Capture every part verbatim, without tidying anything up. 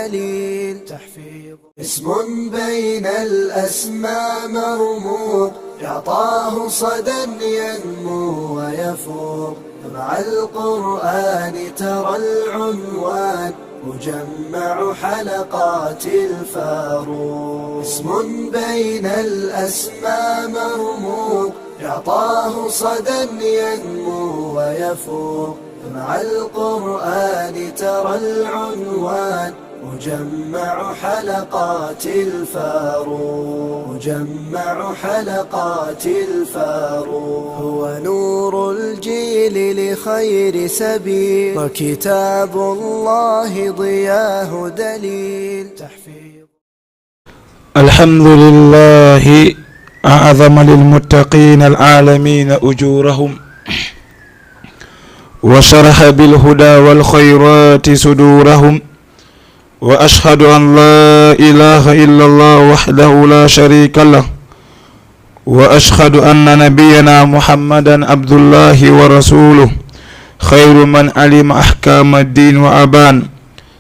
دليل. تحفيظ. اسم بين الأسماء مرموق، يعطاه صدى ينمو ويفوق، فمع القرآن ترى العنوان مجمع حلقات الفاروق. اسم بين الأسماء مرموق، يعطاه صدى ينمو ويفوق، فمع القرآن ترى العنوان مجمع حلقات الفاروق، مجمع حلقات الفاروق. هو نور الجيل لخير سبيل، وكتاب الله ضياه دليل. تحفيظ. الحمد لله أعظم للمتقين العالمين أجورهم، وشرح بالهدى والخيرات صدورهم، وأشهد أن لا إله إلا الله وحده لا شريك له، وأشهد أن نبينا محمدا عبد الله ورسوله، خير من علم أحكام الدين وأبان،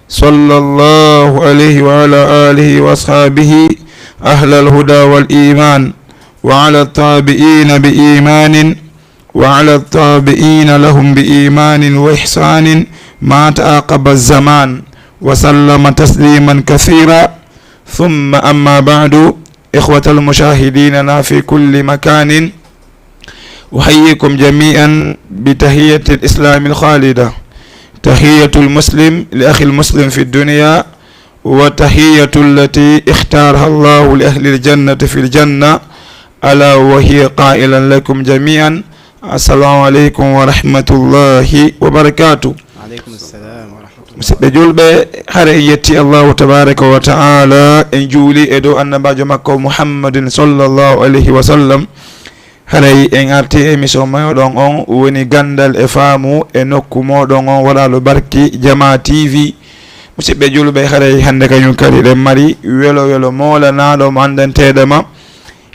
صلى الله عليه وعلى آله وأصحابه أهل الهدى والإيمان، وعلى التابعين بإيمان، وعلى التابعين لهم بإيمان وإحسان ما تعاقب الزمان، وسلم تسليما كثيرا. ثم أما بعد، إخوة المشاهدين لنا في كل مكان، أحييكم جميعا بتحية الإسلام الخالدة، تحية المسلم لأخي المسلم في الدنيا، وتحية التي اختارها الله لأهل الجنة في الجنة، ألا وهي قائلا لكم جميعا: السلام عليكم ورحمة الله وبركاته. Aleykum salam wa rahmatullah. Musidɓe julɓe, hare en yetti Allahu tabaraka wa ta'ala, en juuli e dow annabajo makko Muhammadin sallallahu alayhi wa sallam. Haray en arti e émission mayoɗon on woni Gandal e Faamu e nokku moɗon on waɗalo barki Jama T V. Musidɓe julɓe, haray hande kañum kadi ɗen mari welo welo molanaɗo mo andanteɗama.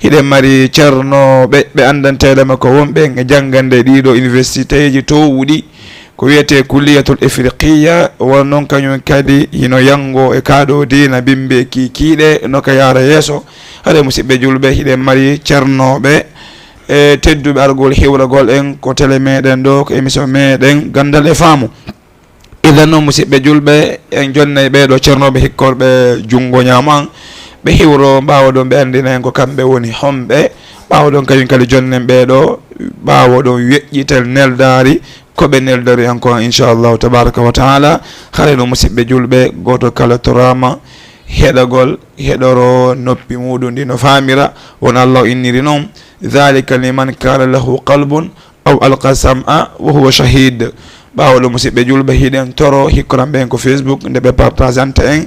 Hiɗen mari ceernoɓe ɓe andanteɗama ko wonɓe e jangande ɗiɗo universitéji towuɗi, ko wiyete Kulliyatul Ifriqiya, won non kañum kadi hino yango e kaɗo diina bimbe kikiɗe no ka yara yeeso. Haɗe musidɓe julɓe, hiɗen mari ceernoɓe e tedduɓe argol hiwragol en ko télé meɗen ɗo, ko émission meɗen Gandal e Faamu. Idan non musidɓe julɓe, en jonnay ɓeɗo ceernoɓe hikkorɓe jungo ñaamo an, ɓe hiwro ɓawo ɗon ɓe andina en ko kamɓe woni homɓe. Ɓawo ɗon kañum kadi jonnen ɓeɗo, ɓawo ɗon weƴƴitel neldari ko ɓe neldori en kon, inchallahu tabaraka wa taala. Hare no musidɓe julɓe, goto kala torama heɗagol, heɗoro noppi muɗum ndi no famira, won Allah o inniri non: "Dhalika liman kana lahu qalbun aw alqa sam'a wa huwa shahid." Ɓawo ɗo musidɓe julɓe, hiɗen toro hikkoran ɓen ko Facebook nde ɓe partageante en,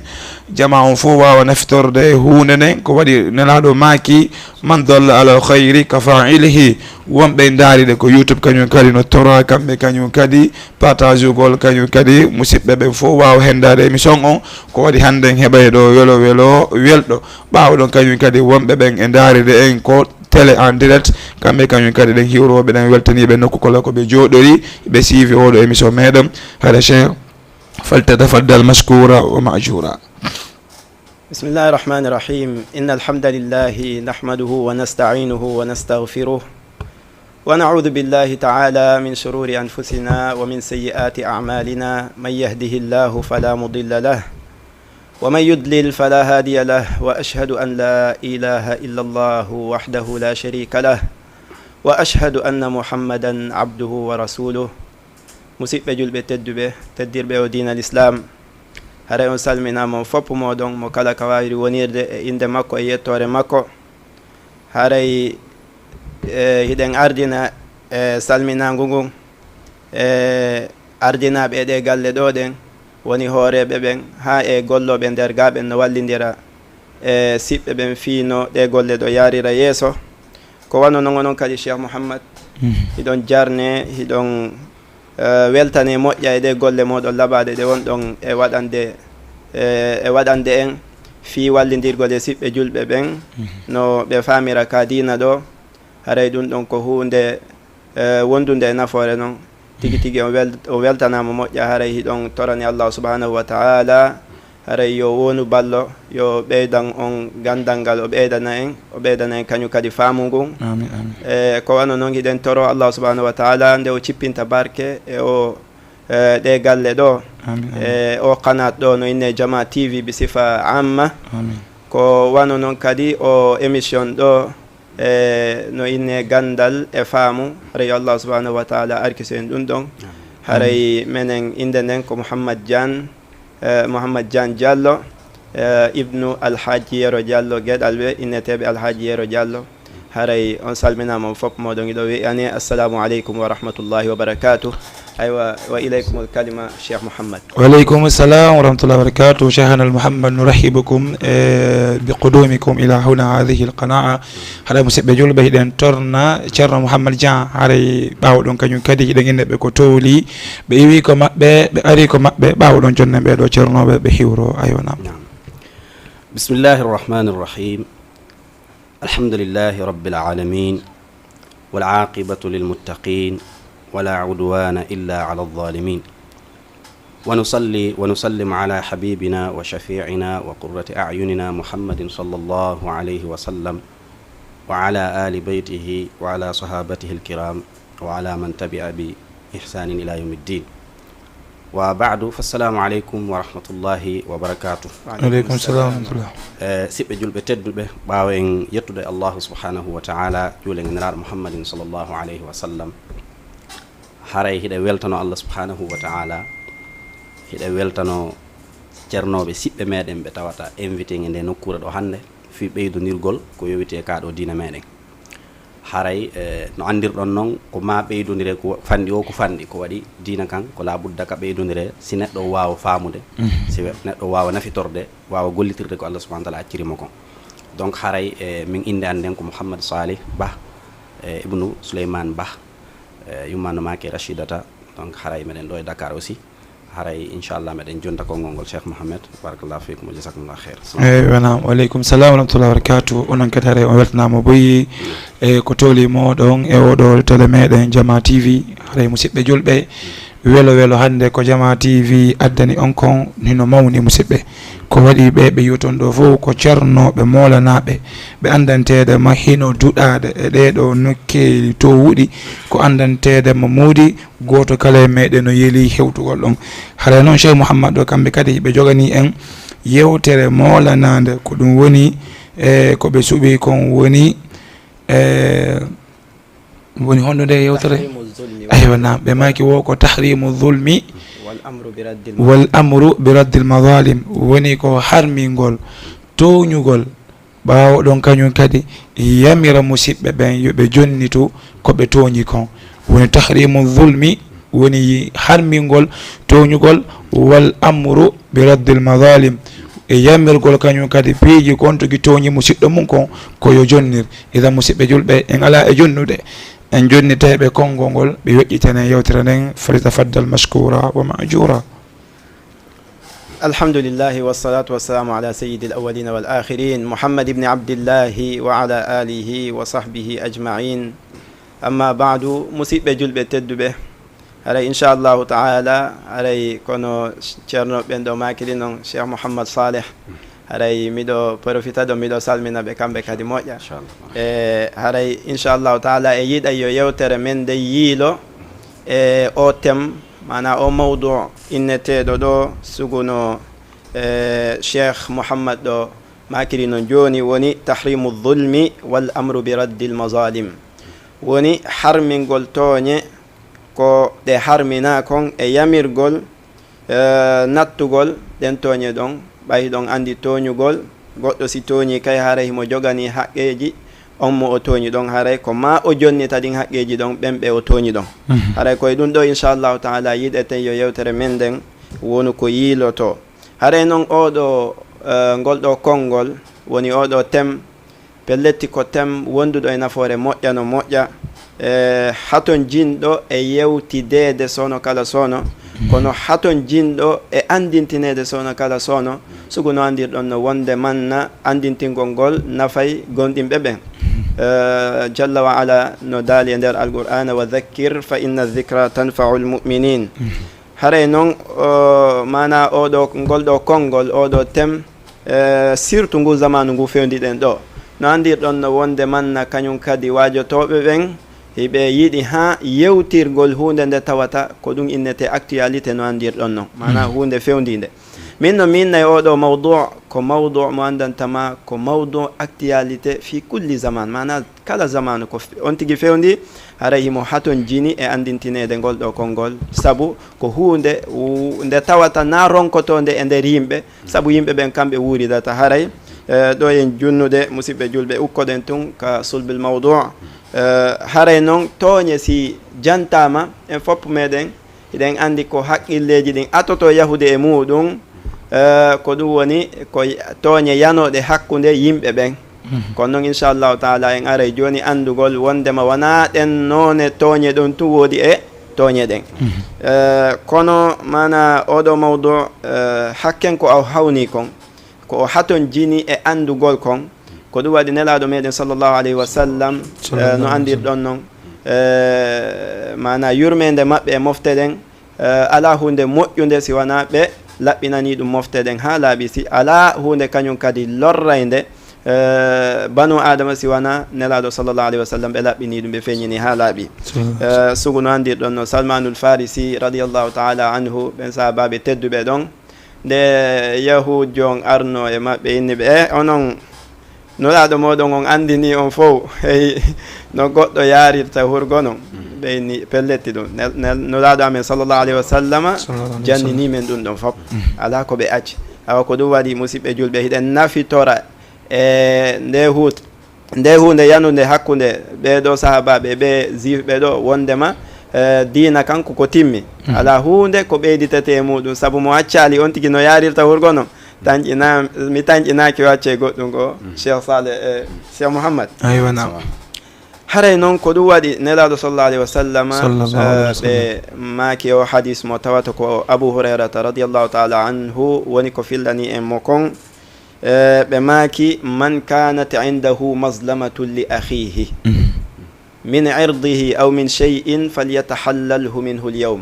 jama on fof wawa naftorde e hunde nden. Ko waɗi nelaɗo maaki: "Man dalla ala khayri ka fa'ilihi." Wonɓe ndaari ɗe ko YouTube kañum kadi no tora kamɓe kañum kadi partageugol kañum kadi musidɓe ɓen fof wawa hendade émission on. Ko waɗi hande en heɓay ɗo welo welo welɗo. Ɓawo ɗon kañum kadi wonɓe ɓen e ndaari ɗe en ko télé en direct, kamɓe kañum kadi ɗen hiwroɓe ɗen weltaniɓe nokku kala ko ɓe joɗori, ɓe siivi oɗo émission meɗen. Hare Cheikh, فلتتفضل مشكورا ومأجورا. بسم الله الرحمن الرحيم. إن الحمد لله نحمده ونستعينه ونستغفره، ونعوذ بالله تعالى من شرور أنفسنا ومن سيئات أعمالنا. من يهده الله فلا مضل له، ومن يضلل فلا هادي له، وأشهد أن لا إله إلا الله وحده لا شريك له، وأشهد أن محمدا عبده ورسوله. Musidɓe julɓe tedduɓe, teddirɓe o diina l'islam, haray on salminama on foppu moɗon, mo kala ka wawiri wonirde e inde makko e yettoore makko. Haray, e, hiɗen ardina, e, salminaangu ngun, e, ardinaaɓe e ɗe galle ɗo ɗen, woni hooreeɓe ɓen, haa e gollooɓe nder gaa ɓen no wallindira e siɓɓe ɓen fii no ɗe golle ɗo yaarira yeeso. Ko wano non onon kadi, Cheikh Mouhammad, hiɗon jarne, hiɗon eh, weltane moƴƴa e ɗe golle moɗon laɓaɗe ɗe wonɗon e waɗande, eh, e waɗande en fii wallindirgol e siɓɓe julɓe ɓen, no ɓe famira ka diina ɗo. Haray ɗum ɗon ko huunde, eh, wondunde e nafoore non. Tigi tigi on wel-, on weltanaama moƴƴa, haray hiɗon torani Allahu subhanahu wa ta'ala, Haray yo wonu ballo, yo ɓeydan on ganndal ngal, o ɓeydana en, o ɓeydana en kañum kadi faamu ngun. Amin, amin. E ko wano non, hiɗen toro Allah subhanahu wa taala nde o cippinta barke e o, e ɗe galle ɗo, amin, amin, e o qanaat ɗo no inne Jama T V bi sifa amma. Amin. Ko wano non kadi o émission ɗo, e no inne ganndal e faamu, haray yo Allah subhanahu wa taala arkiso en ɗum ɗon. Amin. Haray menen innde nden ko Mouhammad Diane, e, Mouhammad Diane Diallo, e, ibnu Alhaji Yero Diallo, geɗal ɓe inneteeɓe Alhaji Yero Diallo. Haray on salminaama, on fof mooɗon iɗo wi'ane, assalamu aleykum wa rahmatullahi wa barakatuh. Aywa, wa ilaykumul kalima, Cheikh Mouhammad. Wa aleykum salam wa rahmatullahi wa barakatuh. Cheikhana al Mouhammad, nurahibukum, e, bi qudumikum ila huna hadhihi al qanaa. Haray musidɓe julɓe, hiɗen torna Ceerno Mouhammad Dieng, haray ɓaawo ɗon kañum kadi hiɗen inna ɓe ko towli, ɓe iwi ko maɓɓe, ɓe ari ko maɓɓe, ɓaawo ɗon jonnen ɓee ɗo ceernooɓe ɓe hiwro. Aywa, naam. Naam. Bismillahi rahmani rahim. Alhamdulillahi rabbil alamin. Wal aqibatu lil muttaqin. Wala udwana illa ala zalimin. ونصلي ونسلم على حبيبنا وشفيعنا وقرة أعيننا محمد صلى الله عليه وسلم وعلى آل بيته وعلى صحابته الكرام وعلى من تبع بإحسان إلى يوم الدين. وبعد، فالسلام عليكم ورحمة الله وبركاته. Aleykum salam wa rahmatullah. E, siɓɓe julɓe tedduɓe, ɓaawo en yettude Allahu subhanahu wa ta'ala, juulen e Nelaaɗo Muhammadin sallallahu alayhi wa sallam, haray hiɗe weltano Allah subhanahu wa ta'ala, hiɗe weltano ceernooɓe siɓɓe meɗen ɓe tawata invité e nde nokkuure ɗo hannde, fii ɓeydondirgol ko yowiti e kaa ɗo diina meɗen. Haray, e, no anndirɗon non, ko ma ɓeydondire ko fanɗi o, ko fanɗi, ko waɗi diina kan, ko labudda ka ɓeydondire, si neɗɗo o waawa faamude, mhm, si we-, neɗɗo o waawa nafitorde, waawa gollitirde ko Allah subhanahu wa ta'ala acciri mo kon. Donc, haray, e, min innde an nden ko Mouhammad Salih Bah, e, ibnu Souleymane Bah, e, yumma no maake Rachidata. Donc, haray meɗen ɗo e Dakar aussi. Haray, inchallah, meɗen jonta konngol ngol Cheikh Mohamed. Barakallahu fikum wa jazakumullahu khair. Salam. Eyi, wona. Wa aleykum salam wa rahmatullahi wa barakatuh. Onon kadi haray on weltanaama boyi e ko towli moɗon e oɗo télé meɗen Jama T V. Haray musidɓe julɓe, welo welo hannde ko Jama T V addani on kon hino mawni musidɓe. Ko waɗi ɓe, ɓe yewton ɗo fof ko ceernooɓe moolanaaɓe, ɓe anndanteede ma hino duɗaade e ɗee ɗo nokkeeli towuɗi, ko anndanteede ma moodi gooto kala e meɗen no yeli hewtugol ɗon. Haray noon Cheikh Mouhammad ɗo, kamɓe kadi ɓe joganii en yewtere moolanaande, ko ɗum woni, e, ko ɓe suɓi kon woni, e, woni honɗo nde yewtere? Tahrimu zulmi. Aywa, naam, ɓe maaki wo ko tahrimu zulmi wal amru bi raddil wal amru bi raddil mazalim, woni ko harmingol tooñugol, ɓaawo ɗon kañum kadi yamira musiɓɓe ɓen yo ɓe jonnitu ko ɓe tooñi kon. Woni tahrimu zulmi, woni harmingol tooñugol, wal amru bi raddil mazalim, e yamirgol kañum kadi piiji kon togi tooñi musiɗɗo mum kon ko yo jonnir. Idan, musiɓɓe julɓe, en alaa e jonnude, en jonnitay ɓe konngol ngol, ɓe yoƴƴitane yewtere nden. Falyatafaddal mashkura wa ma'jura. الحمد لله والصلاة والسلام على سيد الأولين والآخرين محمد بن عبد الله وعلى آله وصحبه أجمعين. أما بعد، musiɓɓe julɓe tedduɓe, haray inchallahu taala, haray kono ceerno ɓen ɗo maakiri non, Cheikh Mouhammad Saleh, haray miɗo profita ɗo, miɗo salmina ɓe kamɓe kadi moƴƴa. Inchallah. E haray inchallahu taala e yiɗa yo yewtere men nde yiilo e o thème, maanaa o mawdu inneteeɗo ɗo suguno, e, Cheikh Mouhammad ɗo maakiri non jooni, woni tahrimu zulmi wal amru bi raddil mazalim. Woni harmingol tooñe, ko ɗe harminaa kon, e yamirgol, e, nattugol ɗen tooñe ɗon. Ɓay hiɗon anndi tooñugol, goɗɗo si tooñii kay, haray himo joganii haqqeeji, on mo o tooñi ɗon, haray ko maa o jonnita ɗin haqqeeji ɗon ɓen ɓe o tooñi ɗon. Mhm. Haray ko e ɗum ɗo, inchallahu taala, yiɗeten yo yewtere men nden wonu ko yiilotoo. Haray non oo ɗoo, e, ngol ɗoo konngol, woni oo ɗoo thème, pelletti ko thème wonduɗo e nafoore moƴƴa no moƴƴa, e, haton jinɗo e yewtideede soono kala soono, kono haton jinɗo e anndintineede soono kala soono, sugu no anndirɗon no wonde manna anndintingol ngol nafay gomɗinɓe ɓen. E, Jalla wa Ala no daali e nder Alqur'aana: "Wa dhakkir fa inna dhikra tanfa'ul mu'minin." Haray noon, o, maanaa oɗo, ngol ɗo konngol, oɗo tem, e, surtout ngu zamaanu ngu fewndiɗen ɗo. No anndirɗon no wonde manna kañum kadi waajotooɓe ɓen, hiɓe yiɗi haa yewtirgol huunde nde tawata ko ɗum innetee actualité no anndirɗon noon. Maanaa huunde fewndiinde. Min no miin nay oɗo mawdu, ko mawdu mo anndantama ko mawdu actualité fii kulli zaman. Maanaa kala zamaanu ko f-, on tigi fewndi, haray himo haton jini e anndintineede ngol ɗo konngol. Sabu ko huunde wu-, nde tawata na ronkotoonde e nder yimɓe, sabu yimɓe ɓen kamɓe wuuridata. Haray, eh, ɗo en junnude, musiɓɓe julɓe, ukkoɗen tun ka sulbil mawdu. Eh, haray noon tooñe si jantaama, en fof meɗen hiɗen anndi ko haqqilleeji ɗin atoto yahude e muuɗum, eh, ko ɗum woni ko y-, tooñe yanooɗe hakkunde yimɓe ɓen. Kono noon, inchallahu taala, en aray jooni anndugol wonndema wonaa ɗen noone tooñe ɗon tun woodi e tooñe ɗen. Eh, kono maanaa oɗo mawdu, eh, hakken ko o hawni kon, ko o haton jini e anndugol kon, ko ɗum waɗi Nelaaɗo meɗen sallallahu alayhi wa sallam, eh, no anndirɗon noon, eh, maanaa yurmeende maɓɓe e mofte ɗen, eh, alaa huunde moƴƴunde si wanaa ɓe laɓɓinanii ɗum mofte ɗen haa laaɓi. Si alaa huunde kañum kadi lorraynde, eh, banu Aadama si wanaa Nelaaɗo sallallahu alayhi wa sallam ɓe laɓɓinii ɗum, ɓe feññinii haa laaɓi. Eh, sugu no anndirɗon no Salmanul Farisi radiyallahu taala anhu, ɓen sahaabaaɓe tedduɓe ɗon, nde Yahuudjo on arno e maɓɓe, inni ɓe, "E, onon, Nulaaɗo mooɗon on anndinii on fow, hey, no goɗɗo yaarirta hurgo non." Ɓe inni, "Pelletti ɗum. Nel-, nel-, Nulaaɗo amen sallallahu alayhi wa sallama janninii men ɗum ɗon fof." Alaa ko ɓe acci. Awa ko ɗum waɗi, musiɓɓe julɓe, hiɗen nafitora e nde huut-, nde huunde yanunde hakkunde ɓee ɗoo sahaabaaɓe e ɓee juifɓe ɗoo, wonndema, eh, diina kan ko ko timmi. Alaa huunde ko ɓeyditetee e muuɗum, sabu mo accaali on tigi no yaarirta hurgo non. Tanƴina-, mi tanƴinaaki o accee goɗɗum ko Cheikh Saleh e Cheikh Mouhammad. Aywa, naam. Haray noon ko ɗum waɗi Nelaaɗo sallallahu alayhi wa sallam, sallallahu alayhi wa sallam, eh, ɓe maaki o hadis mo tawata ko Abu Hurayrata radiyallahu taala anhu woni ko fillani en mo kon. Eh, ɓe maaki, "Man kanat indahu mazlamatun li akhihi min irdihi aw min shay'in falyatahallalhu minhu al-yawm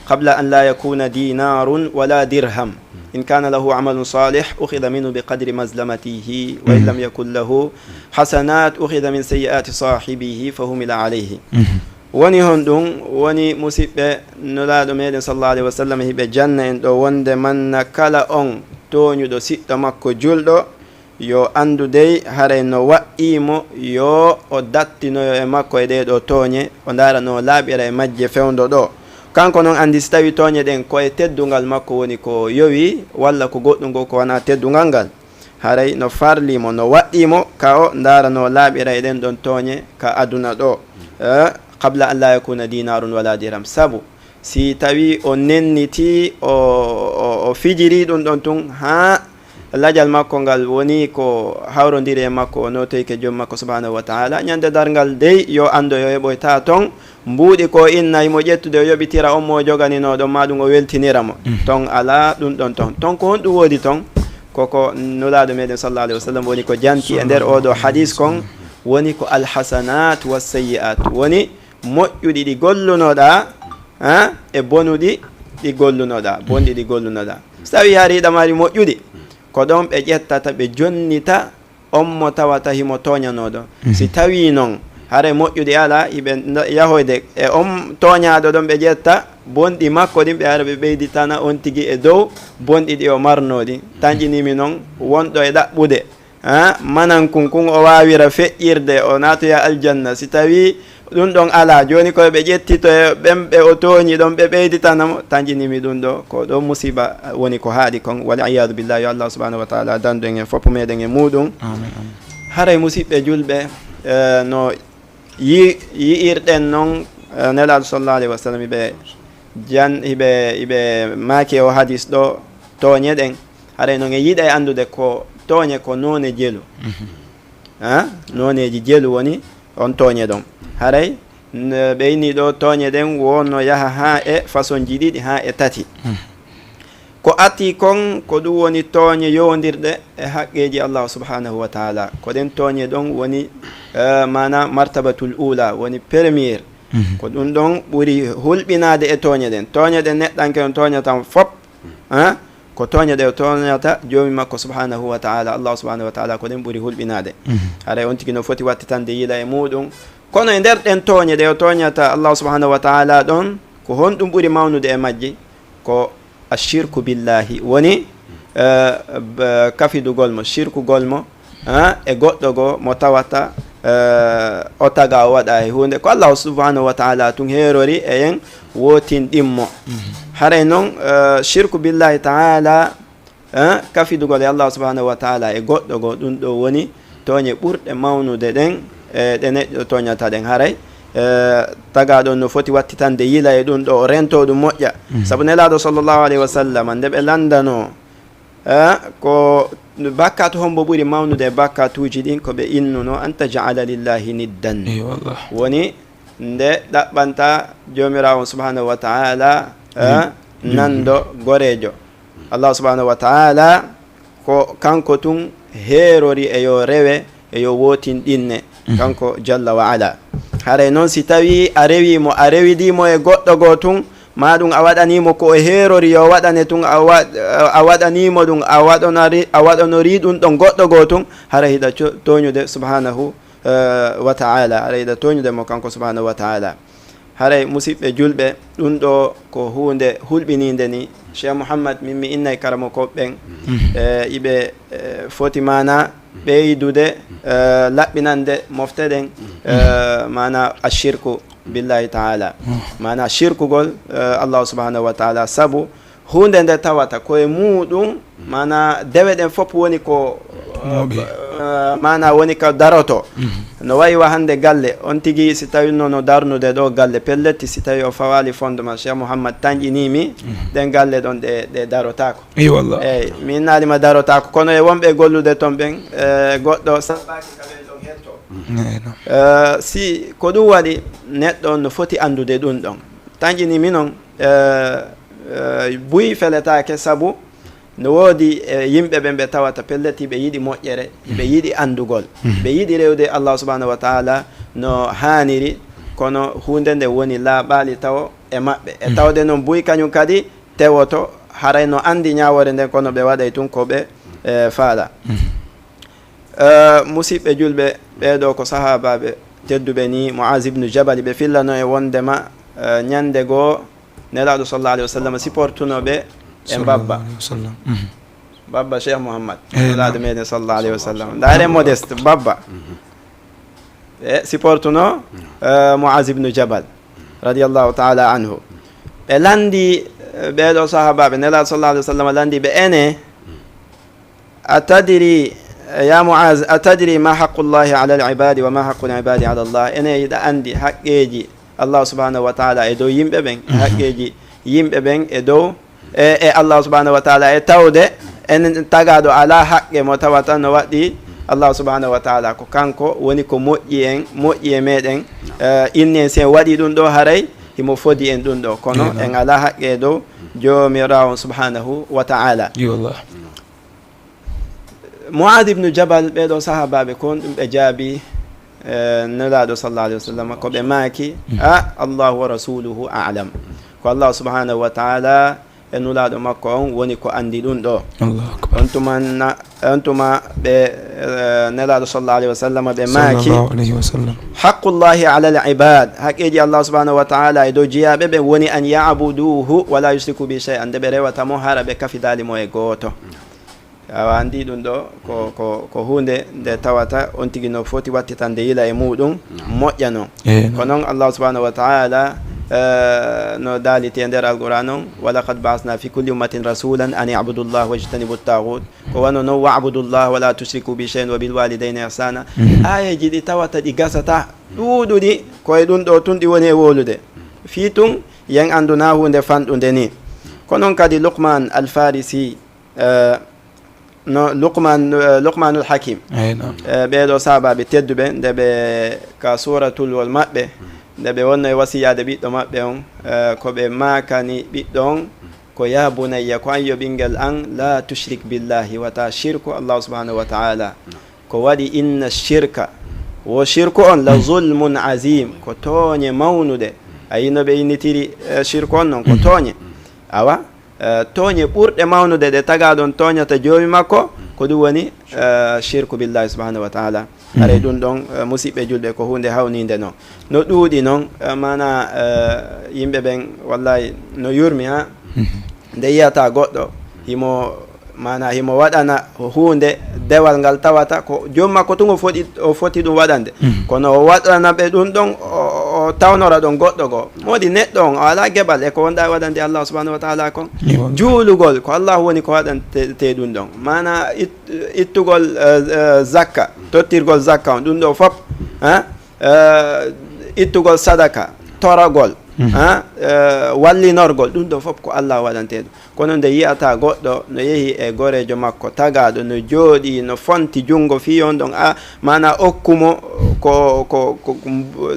qabla an la yakuna dinarun wala dirham. In kana lahu amalun salih ukhidha minhu bi qadri mazlamatihi wa in lam yakun lahu hasanat ukhidha min sayyiati sahibihi fa humila alayhi." Woni honɗum? Woni, musiɓɓe, Nulaaɗo meɗen sallallahu alayhi wa sallam hiɓe janna en ɗo wonde manna kala on tooñuɗo siɗɗo makko julɗo, yo anndu dey haray no waɗɗii mo yo o dattinoyo e makko e ɗee ɗoo tooñe, o ndaara no laaɓira e majje fewndo ɗoo. Kanko non anndi si tawii tooñe ɗen ko e teddungal makko woni ko yowi, walla ko goɗɗum goo ko wanaa teddungal ngal, haray no farlii mo, no waɗɗii mo ka o ndaara no laaɓira e ɗen ɗon tooñe ka aduna ɗoo. Eh, qabla an la yakuna dinarun wala dirham. Sabu si tawii o nennitii, o, o, o fijirii ɗum ɗon tun haa lajal makko ngal woni ko hawrondiri e makko, o nootoyke joom makko subhanahu wa taala. Ñande darngal dey, yo anndo yo heɓoyta ton mbuuɗi ko inna, himo ƴettude o yoɓitira on mo o joganinoo ɗon, maa ɗum o weltinira mo. Ton alaa ɗum ɗon ton. Ton ko honɗum woodi ton? Koko Nulaaɗo meɗen sallallahu alayhi wa sallam woni ko janti e nder oo ɗoo hadis kon, woni ko alhasanat wassayyi'at. Woni moƴƴuɗi ɗi gollunoɗaa, ha, e bonuɗi ɗi gollunoɗaa, bonɗi ɗi gollunoɗaa. So tawii hari hiɗa mari moƴƴuɗi, ko ɗon ɓe ƴettata, ɓe jonnita on mo tawata himo tooñanooɗo. Si tawii non, haray moƴƴuɗi alaa, hiɓe ndo-, yahoyde e on tooñaaɗo ɗon, ɓe ƴetta bonɗi makko ɗin, ɓe ara ɓe ɓeyditana on tigi e dow bonɗi ɗi o marnoo ɗin. Tanƴinii mi non wonɗo e ɗaɓɓude, ha, manan kun, kun o waawira feƴƴirde, o naatoya aljanna. Si tawii ɗum ɗon alaa, jooni ko ɓe ƴettitoyo ɓen ɓe o tooñi ɗon, ɓe ɓeyditana mo, tanƴinii mi ɗum ɗo, ko ɗo musiba woni ko haaɗi kon. Wal iyadu billah, yo Allah subhanahu wa taala dandu en e fof meɗen e muuɗum. Amin, amin. Haray musiɓɓe julɓe, eh, no yi-, yi'irɗen non, eh, Nelaaɗo sallallahu alayhi wa sallam, hiɓe jan-, hiɓe, hiɓe maaki e o hadis ɗo, tooñe ɗen. Haray non en yiɗay anndude ko tooñe ko noone jelu. Ha? Nooneeji jelu woni on tooñe ɗon. Haray n-, ɓe inni ɗo tooñe ɗen wonno yaha haa e façonji ɗiɗi, haa e tati. Ko ati kon, ko ɗum woni tooñe yowondirɗe e haqqeeji Allah subhanahu wa taala. Ko ɗen tooñe ɗon woni, eh, maana martabatul ula, woni premier. Mhm. Ko ɗum ɗon ɓuri hulɓinaade e tooñe ɗen. Tooñe ɗen neɗɗanke on tooñata on fop, ah, ko tooñe ɗe o tooñata Joomi makko subhanahu wa ta'ala, Allah subhanahu wa ta'ala, ko ɗen ɓuri hulɓinaade. Mhm. Haray on tigi no foti wattitande yila e muuɗum. Kono e nder ɗen tooñe ɗe o tooñata Allah subhanahu wa ta'ala ɗon, ko honɗum ɓuri mawnude e majji? Ko ashirku billahi, woni, eh, b-, kafidugol mo, shirkugol mo, ah, e goɗɗo goo mo tawata, eh, o taga o waɗa e huunde. Ko Allahu subhanahu wa ta'ala tun heerori e yen wootinɗin mo. Mhm. Haray non, eh, shirku billahi ta'ala, eh, kafidugol e Allahu subhanahu wa ta'ala e goɗɗo goo, ɗum ɗo woni tooñe ɓurɗe mawnude ɗen, e ɗe neɗɗo tooñata ɗen. Haray, eh, tagaɗo no foti wattitande yila e ɗum ɗo, o rento ɗum moƴƴa. Mhm. Sabu Nelaaɗo sallallahu alayhi wa sallam, nde ɓe lanndano, eh, ko bakkaatu hombo ɓuri mawnude e bakkaatuuji ɗin, ko ɓe innuno, "An taj'ala lillahi niddan." Eey, wallah. Woni nde ɗaɓɓanta Joomiraawo on subhanahu wa ta'ala, eh, Nin-, nin-, nanndo goreejo. Allah subhanahu wa ta'ala ko kanko tun heerori e yo rewe, e yo wootinɗinne, Mhm. kanko jalla wa ala. Haray non si tawi a rewi mo, a rewidi mo e goɗɗo goo tun, ma ɗum a waɗani mo ko o heerori yo waɗane tun, a wa-, a waɗani mo ɗum, a waɗonori, a waɗonori ɗum ɗon goɗɗo goo tun, haray hiɗa co-, tooñude subhanahu, eh, wa ta'ala, haray hiɗa tooñude mo kanko subhanahu wa ta'ala. Haray musiɓɓe julɓe, ɗum ɗo ko huunde hulɓiniinde ni. Cheikh Mouhammad, min mi innay karamokooɓe ɓen, Mhm. eh, iɓe, eh, foti maana ɓeydude, eh, laɓɓinande mofte ɗen, eh, maana ashirku billahi ta'ala. Mhm. Maana shirkugol, eh, Allah subhanahu wa ta'ala, sabu huunde nde tawata ko e muuɗum, maana dewe ɗen fof woni ko, Mooɓi. Eh, maana woni ko daroto. Mhm. No wayi wa hannde galle, on tigi si tawi no, no darnude ɗo galle, pelletti si tawi o fawaali fondement, Cheikh Mouhammad tanƴinii mi, Mhm. ɗen galle ɗon ɗe, ɗe darotaako. Eey, wallah. Eey, mi innaali ma darotaako, kono e wonɓe gollude toon ɓen, eh, goɗɗo sabaaki ka ɓen ɗon hetto. Eey, no. Eh, si ko ɗum waɗi, neɗɗo on no foti anndude ɗum ɗon. Tanƴinii mi noon, eh, eh, buy feletaake sabu no woodi, eh, yimɓe ɓen ɓe tawata pellet hiɓe yiɗi moƴƴere, hiɓe yiɗi anndugol, Mhm. ɓe yiɗi rewde Allah subhanahu wa ta'ala no haaniri, kono huunde nde woni laaɓaali tawo e maɓɓe. E Mhm. tawde noon buy kañum kadi tewoto, haray no anndi ñaawoore nden, kono ɓe waɗay tun ko ɓe, eh, faala. Mhm. Eh, musiɓɓe julɓe, ɓee ɗoo ko sahaabaaɓe tedduɓe ni, Mu'az ibn Jabal, ɓe fillano e wondema, eh, ñande goo Nelaaɗo sallallahu alayhi wa sallam siportuno ɓe e Sallallahu mbabba. Alayhi wa sallam. Mhm. Mbabba Cheikh Mouhammad, Eey, Nelaaɗo naam. Meɗen sallallahu alayhi wa sallam. Ndaare modeste, mbabba. Mhm. E siportuno, eh, Mu'az ibn Jabal, radiyallahu ta'ala anhu. Ɓe lanndi, eh, ɓee ɗoo sahaabaaɓe, Nelaaɗo sallallahu alayhi wa sallam lanndi ɓe, ene, "A tadri, ya Mu'az, a tadri ma haqqullahi ala al-ibadi wa ma haqqul ibadi ala Allah?" Ene hiɗa anndi haqqeeji Allah subhanahu wa ta'ala e dow yimɓe ɓen, e Mhm. haqqeeji yimɓe ɓen e dow, e, e Allah subhanahu wa ta'ala, e tawde en tagaɗo alaa haqqe mo tawata no waɗi Allah subhanahu wa ta'ala. Ko kanko woni ko moƴƴi en, moƴƴi e meɗen, eh, inni en si en waɗi ɗum ɗo haray himo fodi en ɗum ɗo. Kono Eey, naam. en alaa haqqe e dow Joomiraawo on subhanahu wa ta'ala. Eey, wallah. Mu'adh ibn Jabal, ɓee ɗoo sahaabaaɓe, ko honɗum ɓe jaabi, eh, Nelaaɗo sallallahu alayhi wa sallam? Ko ɓe maaki, Mhm. "A, Allahu wa rasuluhu a'lam." Ko Allah subhanahu wa ta'ala e Nulaaɗo makko on woni ko anndi ɗum ɗo. Allahu akbar. On tuma na-, on tuma ɓe, eh, Nelaaɗo sallallahu alayhi wa sallam ɓe maaki, Sallallahu alayhi wa sallam. "Haqqullahi ala al-ibad." Haqqeeji Allah subhanahu wa ta'ala e dow jiyaaɓe ɓe woni, "An ya'buduhu wa la yushriku bi shay'an." Nde ɓe rewata mo, hara ɓe kafidaali mo e gooto. Awa, anndi ɗum ɗo ko, ko, ko huunde nde tawata on tigi no foti wattitande yila e muuɗum, Naam. moƴƴa non. Eey, naam. Ko non Allah subhanahu wa ta'ala, eh, no daaliti e nder Alqur'aan on, "Wa laqad ba'athna fi kulli ummatin rasulan an i'budu Allah wajtanibu at-taghut." Ko wano non, "Wa'budu Allah wa la tushriku bi shay'an wa bil walidayni ihsana." Mhm. Aayeeji ɗi tawata ɗi gasata, ɗuuɗuɗi, ko e ɗum ɗo tun ɗi woni e wowlude. Fii tun, yen annduna huunde fanɗunde ni. Ko non kadi Luqman Al-Farisi, eh, no Luqman, eh, Luqmanul Hakim. Eey, naam. Eh, ɓee ɗoo sahaabaaɓe tedduɓe, nde ɓe ka suuratul wol maɓɓe, nde ɓe wonno e wasiyaade ɓiɗɗo maɓɓe on, eh, ko ɓe maakani ɓiɗɗo on, ko, "Ya bunayya," ko an yo ɓinngel an, "la tushrik billahi," wata shirku Allah subhanahu wa ta'ala. Ko waɗi, "Inna shirka," Wo shirku on la zulmun azim, ko tooñe mawnuɗe. A yino ɓe innitiri, eh, shirku on non ko tooñe. Awa, eh, tooñe ɓurɗe mawnude ɗe tagaaɗo on tooñata joomi makko, ko ɗum woni, eh, shirku billahi subhanahu wa taala. Haray ɗum ɗon, eh, musiɓɓe julɓe, ko huunde hawninde non. No ɗuuɗi non, eh, mana, eh, yimɓe ɓen, wallahi, no yurmi, ha? Nde yiyata goɗɗo, himo, mana himo waɗana huunde dewal ngal tawata ko joom makko tun o foti, o foti ɗum waɗande. Kono o waɗana ɓe ɗum ɗon, o, o tawnora ɗon goɗɗo goo. Moodi neɗɗo on, o alaa geɓal e ko wonɗa waɗande Allah subhanahu wa taala kon. Juulugol, ko Allah woni ko waɗante te ɗum ɗon. Mana it-, ittugol, eh, eh, zakka, tottirgol zakka on, ɗum ɗo fop, ha? Eh, ittugol sadaka, toragol, ha? Eh, wallinorgol, ɗum ɗo fop ko Allah waɗante ɗum. Kono nde yiyata goɗɗo no yehi e goreejo makko tagaaɗo, no jooɗi, no fonti junngo fii on ɗon, a, mana okku mo ko, ko, ko, ko,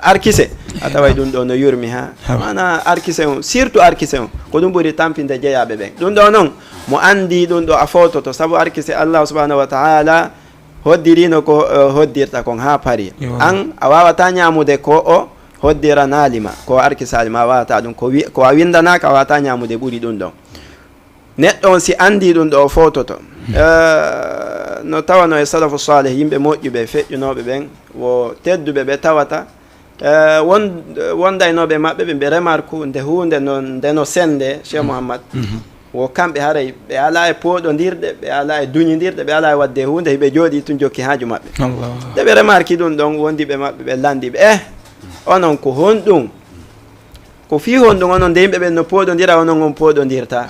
arkise, a taway ɗum ɗo no yurmi, ha? Mana arkise on, surtout arkise on, ko ɗum ɓuri tampinde jeyaaɓe ɓen. Ɗum ɗo non, mo anndi ɗum ɗo a fowtoto, sabu arkise Allah subhanahu wa taala hoddirino ko, eh, hoddirta kon ha pari. An, a wawata ñamude ko o hoddiranaali ma, ko arkisaali ma, a wawata ɗum. Ko wi-, ko a windanaaka, a wawata ñamude ɓuri ɗum ɗon. Neɗɗo on si andi ɗum ɗo o fowtoto. Eh, no tawano e salafu salih, yimɓe moƴƴuɓe, feƴƴunooɓe ɓen, wo tedduɓe ɓe tawata, eh, won-, wondaynooɓe maɓɓe ɓe, ɓe remarque nde huunde no, nde no sende, Cheikh Mouhammad. Wo kamɓe haray ɓe alaa e pooɗondirɗe, ɓe alaa e duñindirɗe, ɓe alaa e waɗde huunde, hiɓe jooɗii tun jokki haaju maɓɓe. Nde ɓe remarque ɗum ɗon, wondiɓe maɓɓe ɓe lanndi ɓe, "Eh, onon ko honɗum? Ko fii honɗum onon nde yimɓe ɓen no pooɗondira, onon on pooɗondirta?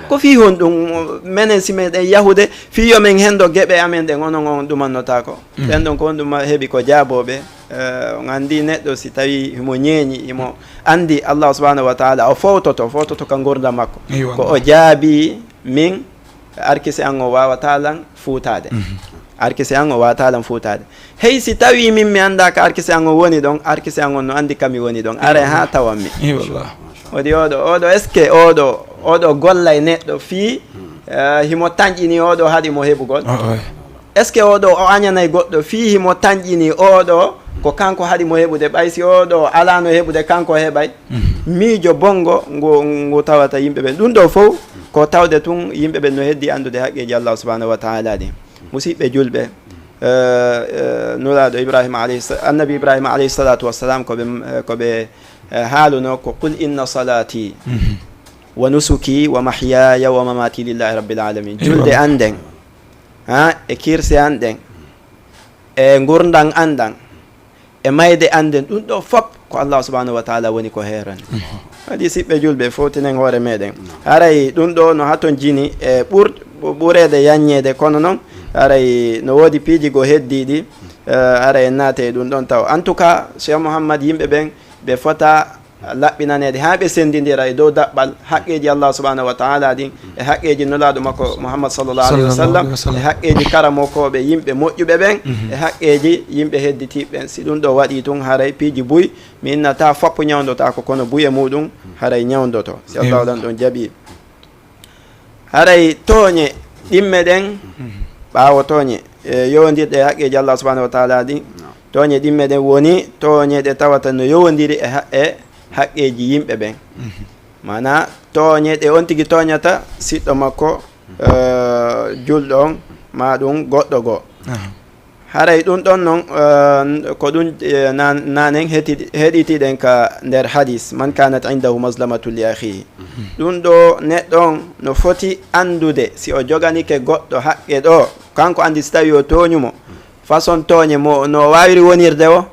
Ko fii honɗum menen si meɗen yahude fii yo men henndo geɓe amen ɗen, onon on ɗumannotaako?" Ɓen ɗon ko honɗum ma-, heɓi ko jaabooɓe? Eh, on anndi neɗɗo si tawi himo ñeeñi, himo anndi Allah subhanahu wa taala, o fowtoto, o fowtoto ka ngurdam makko. Ko o jaabi min, arkise an o wawata lan fuutaade. Arkise an o wawata lan fuutaade. Hey, si tawi min mi annda ka arkise an o woni ɗon, arkise an on no anndi ka mi woni ɗon. Aray ha tawanmi. Wodi oɗo, oɗo, est-ce que oɗo, oɗo gollay neɗɗo fii, eh, himo tanƴini oɗo haɗi mo heɓugol? Est-ce que oɗo o añanay goɗɗo fii himo tanƴini oɗo ko kanko haɗi mo heɓude, ɓay si oɗo alano heɓude, kanko heɓay? Miijo bongo ngo, ngo tawata yimɓe ɓen. Ɗum ɗo fow ko tawde tun yimɓe ɓen no heddi anndude haqqeeji Allah subhanahu wa taala ɗin. Musiɓɓe julɓe, eh, eh, Nulaaɗo Ibrahima alayhi sa-, Annabi Ibrahima alayhi salatu wassalam, ko ɓe, eh, ko ɓe, eh, haaluno ko, "Qul inna salati wa nusuki wa mahyaya wa mamati lillahi rabbil alamin." Julde an nden, ha, e kirse an ɗen, e ngurdan an ɗan, e mayde an nden, ɗum ɗo fop ko Allah subhanahu wa taala woni ko heerani. Waɗi siɓɓe julɓe, fowtinen hoore meɗen. Haray ɗum ɗo no haton jini e ɓur-, ɓureede yanñeede, kono noon haray no woodi piiji go heddiiɗi, eh, haray en naate e ɗum ɗon taw. En tout cas, Cheikh Mouhammad, yimɓe ɓen, ɓe fota laɓɓinaneede haa ɓe senndindira e dow daɓɓal haqqeeji Allah subhanahu wa taala ɗin, e haqqeeji Nulaaɗo makko Muhammad sallallahu alayhi wa sallam, e haqqeeji karamokooɓe yimɓe moƴƴuɓe ɓen, e haqqeeji yimɓe hedditiiɓe ɓen. Si ɗum ɗo waɗii tun, haray piiji buy, mi innataa foppo ñawndotaako, kono buy e muuɗum haray ñawndoto, si Allah lan ɗon jaɓii. Haray tooñe ɗimme ɗen, ɓaawo tooñe, e, yowondirɗe e haqqeeji Allah subhanahu wa taala ɗin, tooñe ɗimme ɗen woni tooñe ɗe tawata no yowondiri e ha-, e haqqeeji yimɓe ɓen. Maanaa tooñe ɗe on tigi tooñata siɗɗo makko, eh, julɗo on, maa ɗum goɗɗo goo. Haray ɗum ɗon non, eh, ko ɗum, eh, nan-, nanen heti-, heɗitiɗen ka nder hadis, "Man kanat indahu mazlamatu li akhihi." Ɗum ɗo neɗɗo on no foti anndude si o joganike goɗɗo haqqe ɗo, kanko anndi si tawi o tooñu mo, façon tooñe mo no waawiri wonirde o,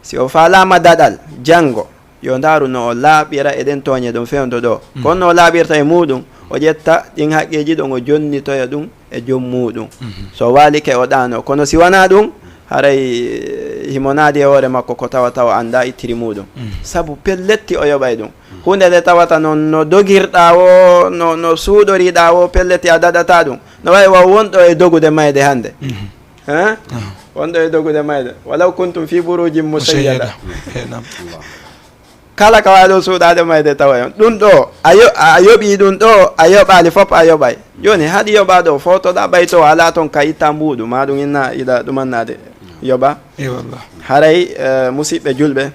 si o faalaama daɗal, janngo, yo ndaaru no o laaɓira e ɗen tooñe ɗon fewndo ɗo. Kono no o laaɓirta e muuɗum, o ƴetta ɗin haqqeeji ɗon, o jonnitoya ɗum e joom muuɗum. So waalike, o ɗaano. Kono si wanaa ɗum, haray, eh, himo naadi e hoore makko ko tawa tawa anndaa ittiri muuɗum. Sabu pelletti o yoɓay ɗum. Huunde nde tawata noon no dogirɗaa woo, no, no suuɗoriɗaa woo, pelletti a daɗataa ɗum. No wayi wa wonɗo e dogude mayde hannde. Hein? Wonɗo e dogude mayde. "Walaw kuntum fi burujin mushayyada." Mushayyada. Eh, naam. Kala ka waaɗo suuɗaade mayde tawa on. Ɗum ɗo, a yo-, a yoɓii ɗum ɗo, a yoɓaali fof a yoɓay. Jooni, haɗi yoɓaa ɗo, footoɗaa ɓay to alaa toon ka itta mbuuɗu, maa ɗum inna iɗa ɗumannaade. yoɓa. Haray, eh, musiɓɓe julɓe,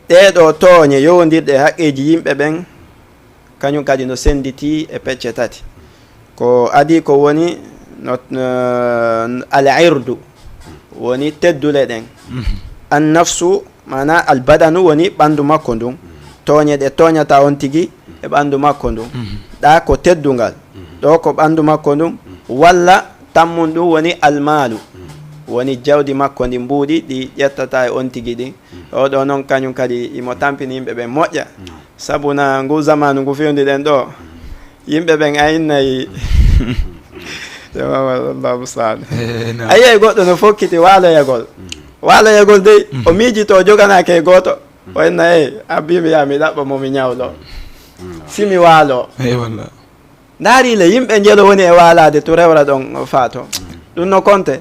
ɗee ɗoo tooñe yowondirɗe e haqqeeji yimɓe ɓen, kañum kadi no senditii e pecce tati. Ko adii ko woni no, no, al irdu, woni teddule ɗen. An nafsu, maanaa al badanu, woni ɓanndu makko ndun. Tooñe ɗe tooñata on tigi e ɓanndu makko ndun. Ɗaa ko teddungal. Ɗoo ko ɓanndu makko ndun. Walla tammun ɗum woni al maalu, woni jawdi makko ndi mbuuɗi, ɗi ƴettata e on tigi ɗin. Oo ɗoo noon, kañum kadi imo tampini yimɓe ɓen moƴƴa. Sabu na ngu zamaanu ngu fewndi ɗen ɗoo, yimɓe ɓen a innay. Allahu musta'an. A yiyay goɗɗo no fokkiti waaloyagol. Waaloyagol dey, o miijito o joganaake e gooto. O inna, "Ey, a mbiimi yaa mi ɗaɓɓa mo mi ñawlo. Si mi waalo." Ndaari le, yimɓe njelo woni e waalaade to rewra ɗon faato. Ɗum no konte.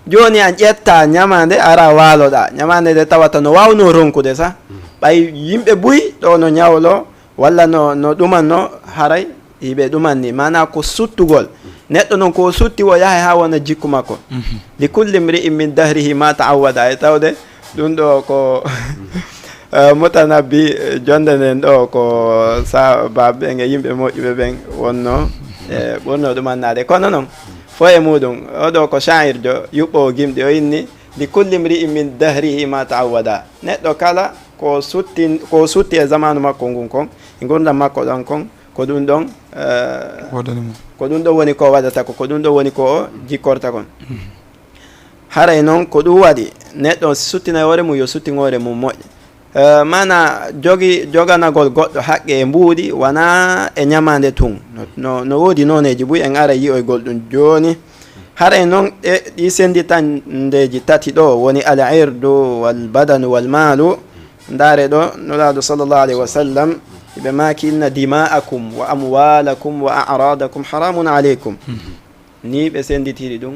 Jooni a ƴetta ñamaande, ara waaloɗaa. Ñamaande nde tawata no waawnoo ronkude sa. Ɓay yimɓe buy ɗo no ñawlo, walla no, no ɗumanno, haray hiɓe ɗumanni. Maanaa ko suttugol. Neɗɗo noon ko o sutti, o yahay haa wona jikku makko. Li kulli mri'in min dahrihi ma ta'awwada. E tawde ɗum ɗo ko, eh, mutanabbi, eh, jonde nden ɗo ko sahabaaɓe ɓen e yimɓe moƴƴuɓe ɓen wonno, eh, ɓurno ɗum annaade. Kono noon, fof e muɗum, oɗo ko sha'irjo, yuɓɓoowo gimɗi, o inni, "Li kulli mri'in min dahrihi ma ta'awwada." Neɗɗo kala ko sutti, ko sutti e zamaanu makko ngun kon, e ngurdam makko ɗon kon, ko ɗum ɗon, eh, ko ɗum ɗon woni ko waɗata ko, ko ɗum ɗon woni ko o jikkorta kon. Haray noon, ko ɗum waɗi, neɗɗo suttina hoore mum, yo suttin hoore mum moƴƴa. Eh, maanaa jogi, joganagol goɗɗo haqqe e mbuuɗi, wonaa e ñamaande tun. No, no, no woodi nooneeji buy, en ara yi'oygol ɗum jooni. Haray noon, e ɗi sennditandeeji tati ɗo, woni al irdu, wal badanu, wal maalu. Ndaare ɗo, Nulaaɗo sallallahu alayhi wa sallam, hiɓe maaki, "Inna dima'akum wa amwalakum wa a'radakum haramun alaykum." Ni ɓe sennditiri ɗum,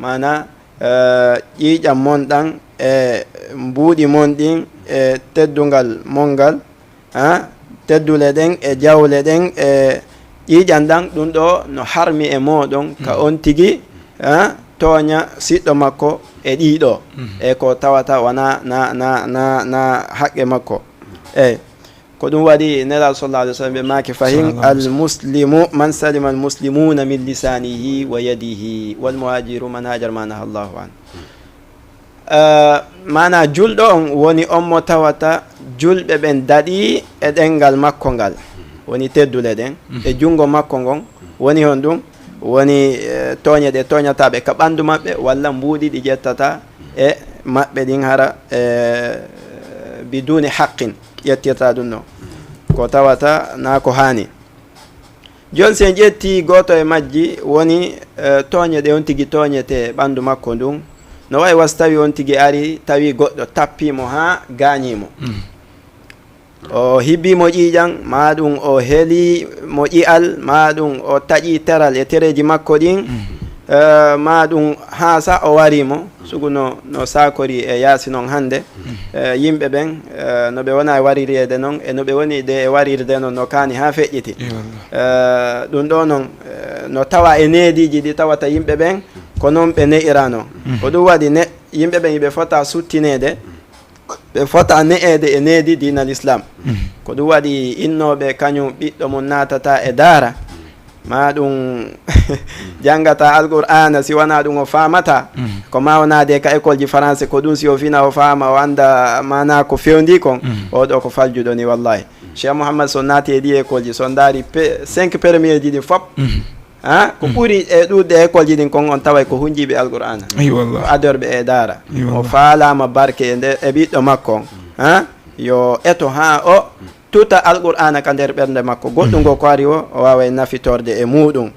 maanaa, eh, ƴiiƴam mon ɗan e mbuuɗi mon ɗin e teddungal mon ngal, ah, teddule ɗen e jawle ɗen e ƴiiƴam ɗan, ɗum ɗo no harmi e mooɗon ka on tigi, ah, tooña siɗɗo makko e ɗiɗo, e ko tawata wona na, na, na, na haqqe makko. Eey. Ko ɗum waɗi Nelaaɗo sallallahu alayhi wa sallam ɓe maaki fahin, "Al muslimu man salima al muslimuna min lisanihi wa yadihi, wal muhajiru man hajara ma naha Allahu an." Eh, maanaa julɗo on woni on mo tawata julɓe ɓen daɗi e ɗenngal makko ngal, woni teddule ɗen, e junngo makko ngon, woni honɗum? Woni, eh, tooñe ɗe tooñataaɓe ka ɓanndu maɓɓe, walla mbuuɗi ɗi ƴettata e maɓɓe ɗin hara, eh, biduni haqqin. Ƴettirta ɗum ɗon ko tawata na ko haani. Jooni, si en ƴetti gooto e majji, woni, eh, tooñe ɗe on tigi tooñete ɓanndu makko ndun. No wayi wa si tawi on tigi ari, tawi goɗɗo tappii mo haa gaañii mo. O hibii mo ƴiiƴan, maa ɗum o helii mo ƴi'al, maa ɗum o taƴii teral e tereeji makko ɗin, eh, maa ɗum haa sa o warii mo, sugu no, no saakori e yaasi non hannde. Eh, yimɓe ɓen, eh, no ɓe wona e warireede non, e no ɓe woni de e warirde non, no kaani haa feƴƴiti. Eh, ɗum ɗo non, eh, no tawa e neediiji ɗi tawata yimɓe ɓen, ko non ɓe ne'irano. Ko ɗum waɗi ne, yimɓe ɓen iɓe fota suttineede, ɓe fota ne'eede e needi diinal Islam. Ko ɗum waɗi innooɓe kañum ɓiɗɗo mum naatata e daara, maa ɗum janngata Alqur'aana, si wanaa ɗum o faamata, ko maa o naade ka école ji français, ko ɗum si o fina o faama, o annda maanaa ko fewndi kon, o ɗo ko faljuɗo ni, wallahi. Cheikh Mouhammad, so naati e ɗi école ji, so ndaari pe-, cinq premiers ji ɗi fop, ha? Ko ɓuri e ɗuuɗde école ji ɗin kon, on taway ko hunjiiɓe Alqur'aana. Ko adorɓe e daara. O faalaama barke e nde, e ɓiɗɗo makko on. Ha? Yo eto haa o tuta Alqur'aana ka nder ɓernde makko. Goɗɗum ngo ko ari o, o waaway nafitorde e muuɗum.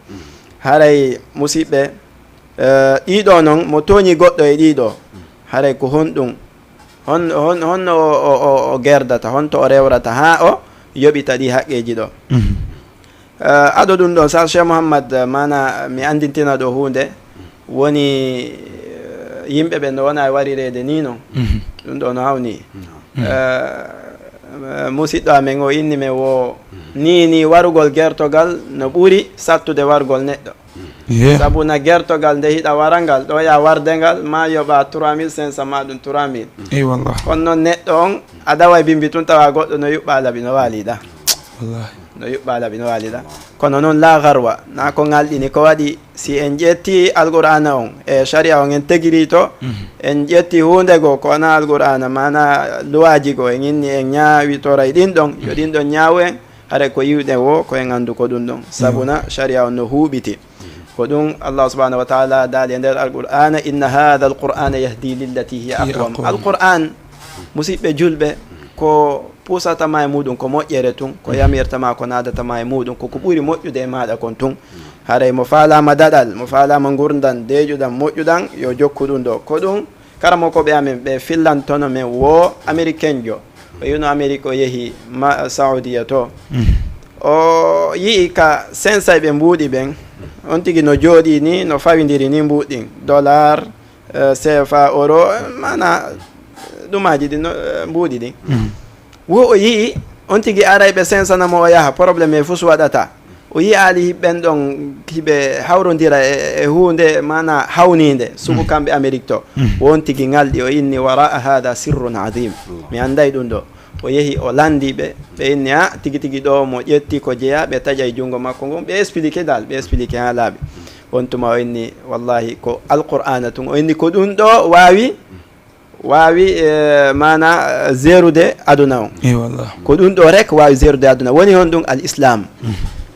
Haray, musiɓɓe, eh, ɗiɗo non, mo tooñi goɗɗo e ɗiɗo, haray ko honɗum? Hon-, hon-, honno o, o, o, o gerdata, honto o rewrata haa o yoɓita ɗi haqqeeji ɗo? Eh, ado ɗum ɗon, sa Cheikh Mouhammad, eh, maana mi anndintina ɗo huunde, woni, eh, yimɓe ɓe no wona e warireede ni non. Ɗum ɗo no hawni. Eh, musiɗɗo amen o inni men wo ni, ni warugol gertogal no ɓuri sattude warugol neɗɗo. Sabu na gertogal nde hiɗa wara ngal, ɗo ya warde ngal, ma yoɓa trois mille cinq cents ma ɗum trois mille. Kono noon neɗɗo on, a dawa e bimbi tun tawa goɗɗo no yuɓɓa laɓi no waaliɗa. No yuɓɓa laɓi no waaliɗa. Kono noon la garwa, na ko ngalɗini, ko waɗi si en ƴetti Alqur'aana on e sharia on en tegiri to, en ƴetti huunde goo ko wona Alqur'aana, maana luwaaji goo, en inni en ñaawitoray ɗin ɗon, yo ɗin ɗon ñaawu en, hare ko yiwɗen wo ko en anndu ko ɗum ɗon. Sabuna sharia on no huuɓiti. Ko ɗum Allah subhanahu wa ta'ala daali e nder Alqur'aana, "Inna hadha Alqur'aana yahdi lillati hiya aqwam." Alqur'aan, musiɓɓe julɓe, ko puusata ma e muuɗum ko moƴƴere tun, ko yamirta ma, ko naadata ma e muuɗum, ko ko ɓuri moƴƴude e maaɗa kon tun. Haray mo faalaama daɗal, mo faalaama ngurndan deeƴuɗan, moƴƴuɗan, yo jokku ɗum ɗo. Ko ɗum karamokooɓe amen ɓe fillantono men wo Amerikenjo. O yi'uno Amerik, o yehi ma, Saudiya to. O yi'i ka sensay ɓe mbuuɗi ɓen. On tigi no jooɗii ni, no fawindiri ni mbuuɗi ɗin. Dollar, eh, C F A, euro, eh, maana ɗumaaji ɗin, no, eh, mbuuɗi ɗin. Wo o yi'i, on tigi aray ɓe sensana mo o yaha, problème e fus waɗata. O yi'aali ɓen ɗon hiɓe hawrondira e, e huunde, maana hawniinde, suɓu kamɓe Amerik to. Wo on tigi ngalɗi, o inni, "Wara'a hadha sirrun azim." Mi annday ɗum ɗo. O yehi, o lanndi ɓe, ɓe inni, "A, tigi tigi ɗo mo ƴetti ko jeyaa," ɓe taƴay junngo makko ngon, ɓe expliqué dal, ɓe expliqué haa laaɓi. On tuma o inni, "Wallahi, ko Alqur'aana tun." O inni, "Ko ɗum ɗo waawi, waawi, eh, maana, eh, zerude aduna on." Ko ɗum ɗo rek waawi zerude aduna. Woni honɗum? Al Islam.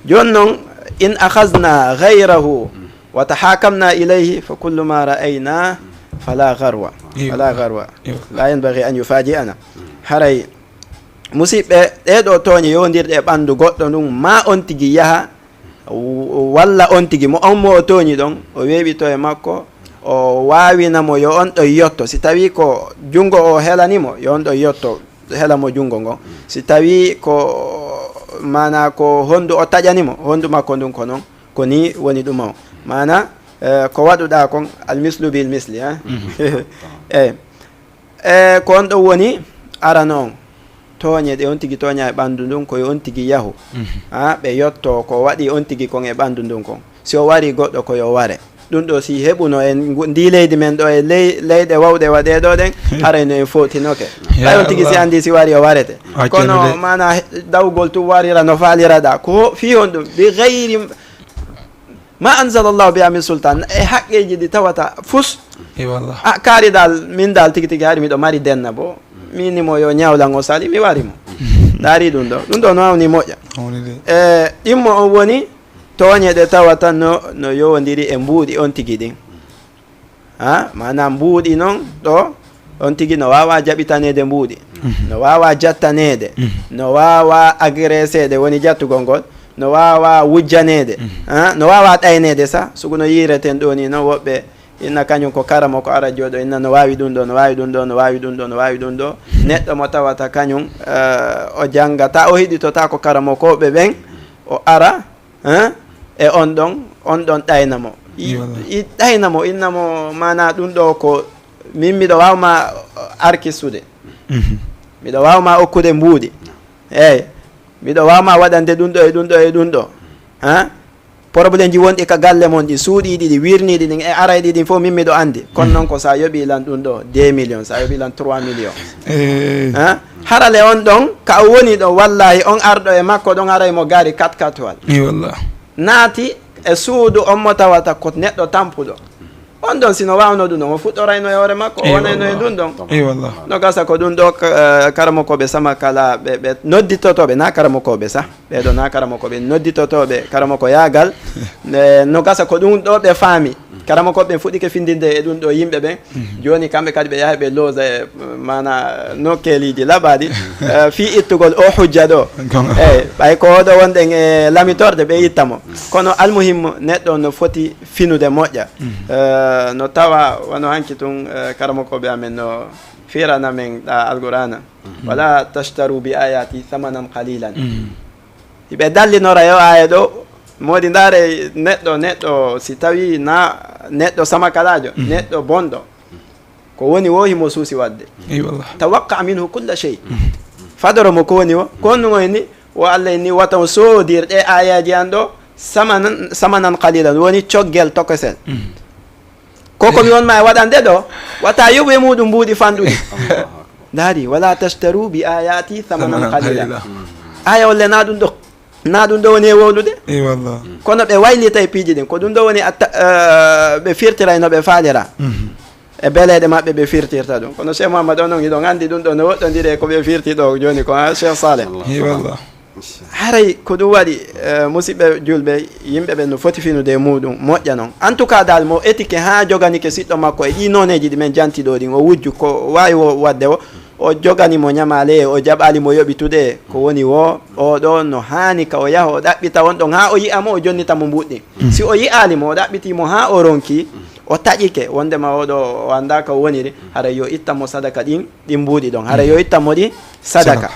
Jooni non, in akhazna ghayrahu wa tahakamna ilayhi fa kullu ma ra'ayna fala gharwa. Fala gharwa. La yanbaghi an yufaji'ana. Haray, musiɓɓe, ɗee ɗo tooñe yowondirɗe e ɓanndu goɗɗo ndun, ma on tigi yaha, w-, walla on tigi mo, on mo o tooñi ɗon, o weeɓito e makko, o waawina mo yo on ɗon yotto. Si tawii ko junngo o helani mo, yo on ɗon yotto, hela mo junngo ngon. Si tawii ko, maanaa ko honndu o taƴani mo, honndu makko ndun ko non, ko nii woni ɗum o. Maanaa, eh, ko waɗuɗaa kon, al mislu bil misli, eh? Eh. E ko on ɗon woni arano on. Tooñe ɗe on tigi tooña e ɓanndu ndun, ko yo on tigi yahu. Ha, ɓe yotto ko waɗi on tigi kon e ɓanndu ndun kon. Si o wari goɗɗo, ko yo ware. Ɗum ɗo si heɓuno en ngu-, ndi leydi men ɗo e ley-, leyɗe wawɗe waɗee ɗo ɗen, haray no en footinoke. Ɓay on tigi si anndi si wari o warete. Kono maana he-, dawgol tun warira no faaliraɗaa. Ko fii honɗum? Bi gayri ma anzalallahu biha min sultan, e haqqeeji ɗi tawata fus. A kaari dal, min dal tigi tigi hari miɗo mari denna bo. Mi ni mo yo ñawlan o sali, mi wari mo. Ndaari ɗum ɗo. Ɗum ɗo no hawni moƴƴa. E ɗimmo on woni tooñe ɗe tawata no, no yowondiri e mbuuɗi on tigi ɗin. Ha, maanaam mbuuɗi non ɗo, on tigi no waawa jaɓitaneede mbuuɗi, no waawa jattaneede, no waawa agresseede, woni jattugol ngol, no waawa wujjaneede, ha, no waawa ɗayneede sa, sugu no yiireten ɗo ni non, woɓɓe inna kañum ko karamo ko ara jooɗo, inna no waawi ɗum ɗo, no waawi ɗum ɗo, no waawi ɗum ɗo, no waawi ɗum ɗo. Neɗɗo mo tawata kañum, eh, o janngata, o heɗitota ko karamokooɓe ɓen, o ara, hein? E on ɗon, on ɗon ɗayna mo. I, i ɗayna mo, inna mo, maanaa ɗum ɗo ko min miɗo waaw ma arkistude. Miɗo waaw ma okkude mbuuɗi. Eey. Miɗo waaw ma waɗande ɗum ɗo e ɗum ɗo e ɗum ɗo. Hein? Problème ji wonɗi ka galle mon ɗi, suuɗiiɗi ɗi, wirniiɗi ɗin, e arayɗi ɗin fof min miɗo anndi. Kono noon ko sa yoɓi lan ɗum ɗo deux millions, sa yoɓi lan trois millions. Hein? Harale on ɗon, ka o woni ɗo, wallahi, on arɗo e makko ɗon aray mo gaari quatre quatre wal. Naati e suudu on mo tawata ko neɗɗo tampuɗo. On ɗon, si no waawno ɗum ɗon, o fuɗɗorayno e hoore makko, o wonayno e ɗum ɗon. No gasa ko ɗum ɗo, ka-, eh, karamokooɓe Samakala, ɓe, ɓe nodditotooɓe, na karamokooɓe sa. Ɓee ɗo na karamokooɓe, nodditotooɓe, karamoko yaagal. Eh, no gasa ko ɗum ɗo ɓe faami. Karamokooɓe ɓen fuɗɗike findinde e ɗum ɗo yimɓe ɓen. Jooni kamɓe kadi ɓe yahay ɓe loosa e, maana, nokkeeliiji laɓaaɗi, eh, fii ittugol o hujja ɗo. Eey, ɓay ko oɗo wonɗen e lamitorde, ɓe itta mo. Kono almuhimmu, neɗɗo no foti finude moƴƴa. Eh, no tawa wano hanki tun, eh, karamokooɓe amen no firana men ɗa Alqur'aana. "Wala tashtaru bi ayati thamanan qalilan." Hiɓe dallinora yo aaya ɗo, moodi ndaare neɗɗo, neɗɗo si tawi na neɗɗo samakalaajo, neɗɗo bonɗo. Ko woni wo himo suusi waɗde. Tawaqqa minhu kulla shay. Fadoro mo ko woni wo. Ko honɗum o inni? Wo Allah inni, wata on soodir ɗe aayaaji an ɗo, samanan, samanan qalilan, woni coggel tokosel. Ko ko mi won ma e waɗande ɗo, wata yoɓu e muɗum mbuuɗi fanɗuɗi. Allahu akbar. Ndaari, "Wala tashtaru bi ayati thamanan qalila." Aya olle na ɗum ɗo, na ɗum ɗo woni e wowlude. Kono ɓe waylitay piiji ɗin. Ko ɗum ɗo woni atta-, eh, ɓe firtiray no ɓe faalira. E beleeɗe maɓɓe ɓe firtirta ɗum. Kono Cheikh Mouhammad, onon hiɗon anndi ɗum ɗo no woɗɗondiri e ko ɓe firti ɗo jooni ko, ha, Cheikh Saleh. Haray ko ɗum waɗi, eh, musidɓe julɓe, yimɓe ɓen no foti finude e muɗum, moƴƴa non. En tout cas dal, mo etike ha joganike siɗɗo makko e ɗi nooneeji ɗi men janti ɗo ɗin, o wujju ko waawi wo-, waɗde o, o jogani mo ñamaale, o jaɓaali mo yoɓitude, ko woni wo, o ɗo no haani ka o yaha, o ɗaɓɓita on ɗon ha o yi'a mo, o jonnita mo mbuuɗi ɗin. Si o yi'aali mo, o ɗaɓɓiti mo ha o ronki, o taƴike, wondema o ɗo o anndaa ka o woniri, haray yo ittan mo sadaka ɗin, ɗin mbuuɗi ɗon. Haray yo ittan mo ɗi sadaka. Sadaka.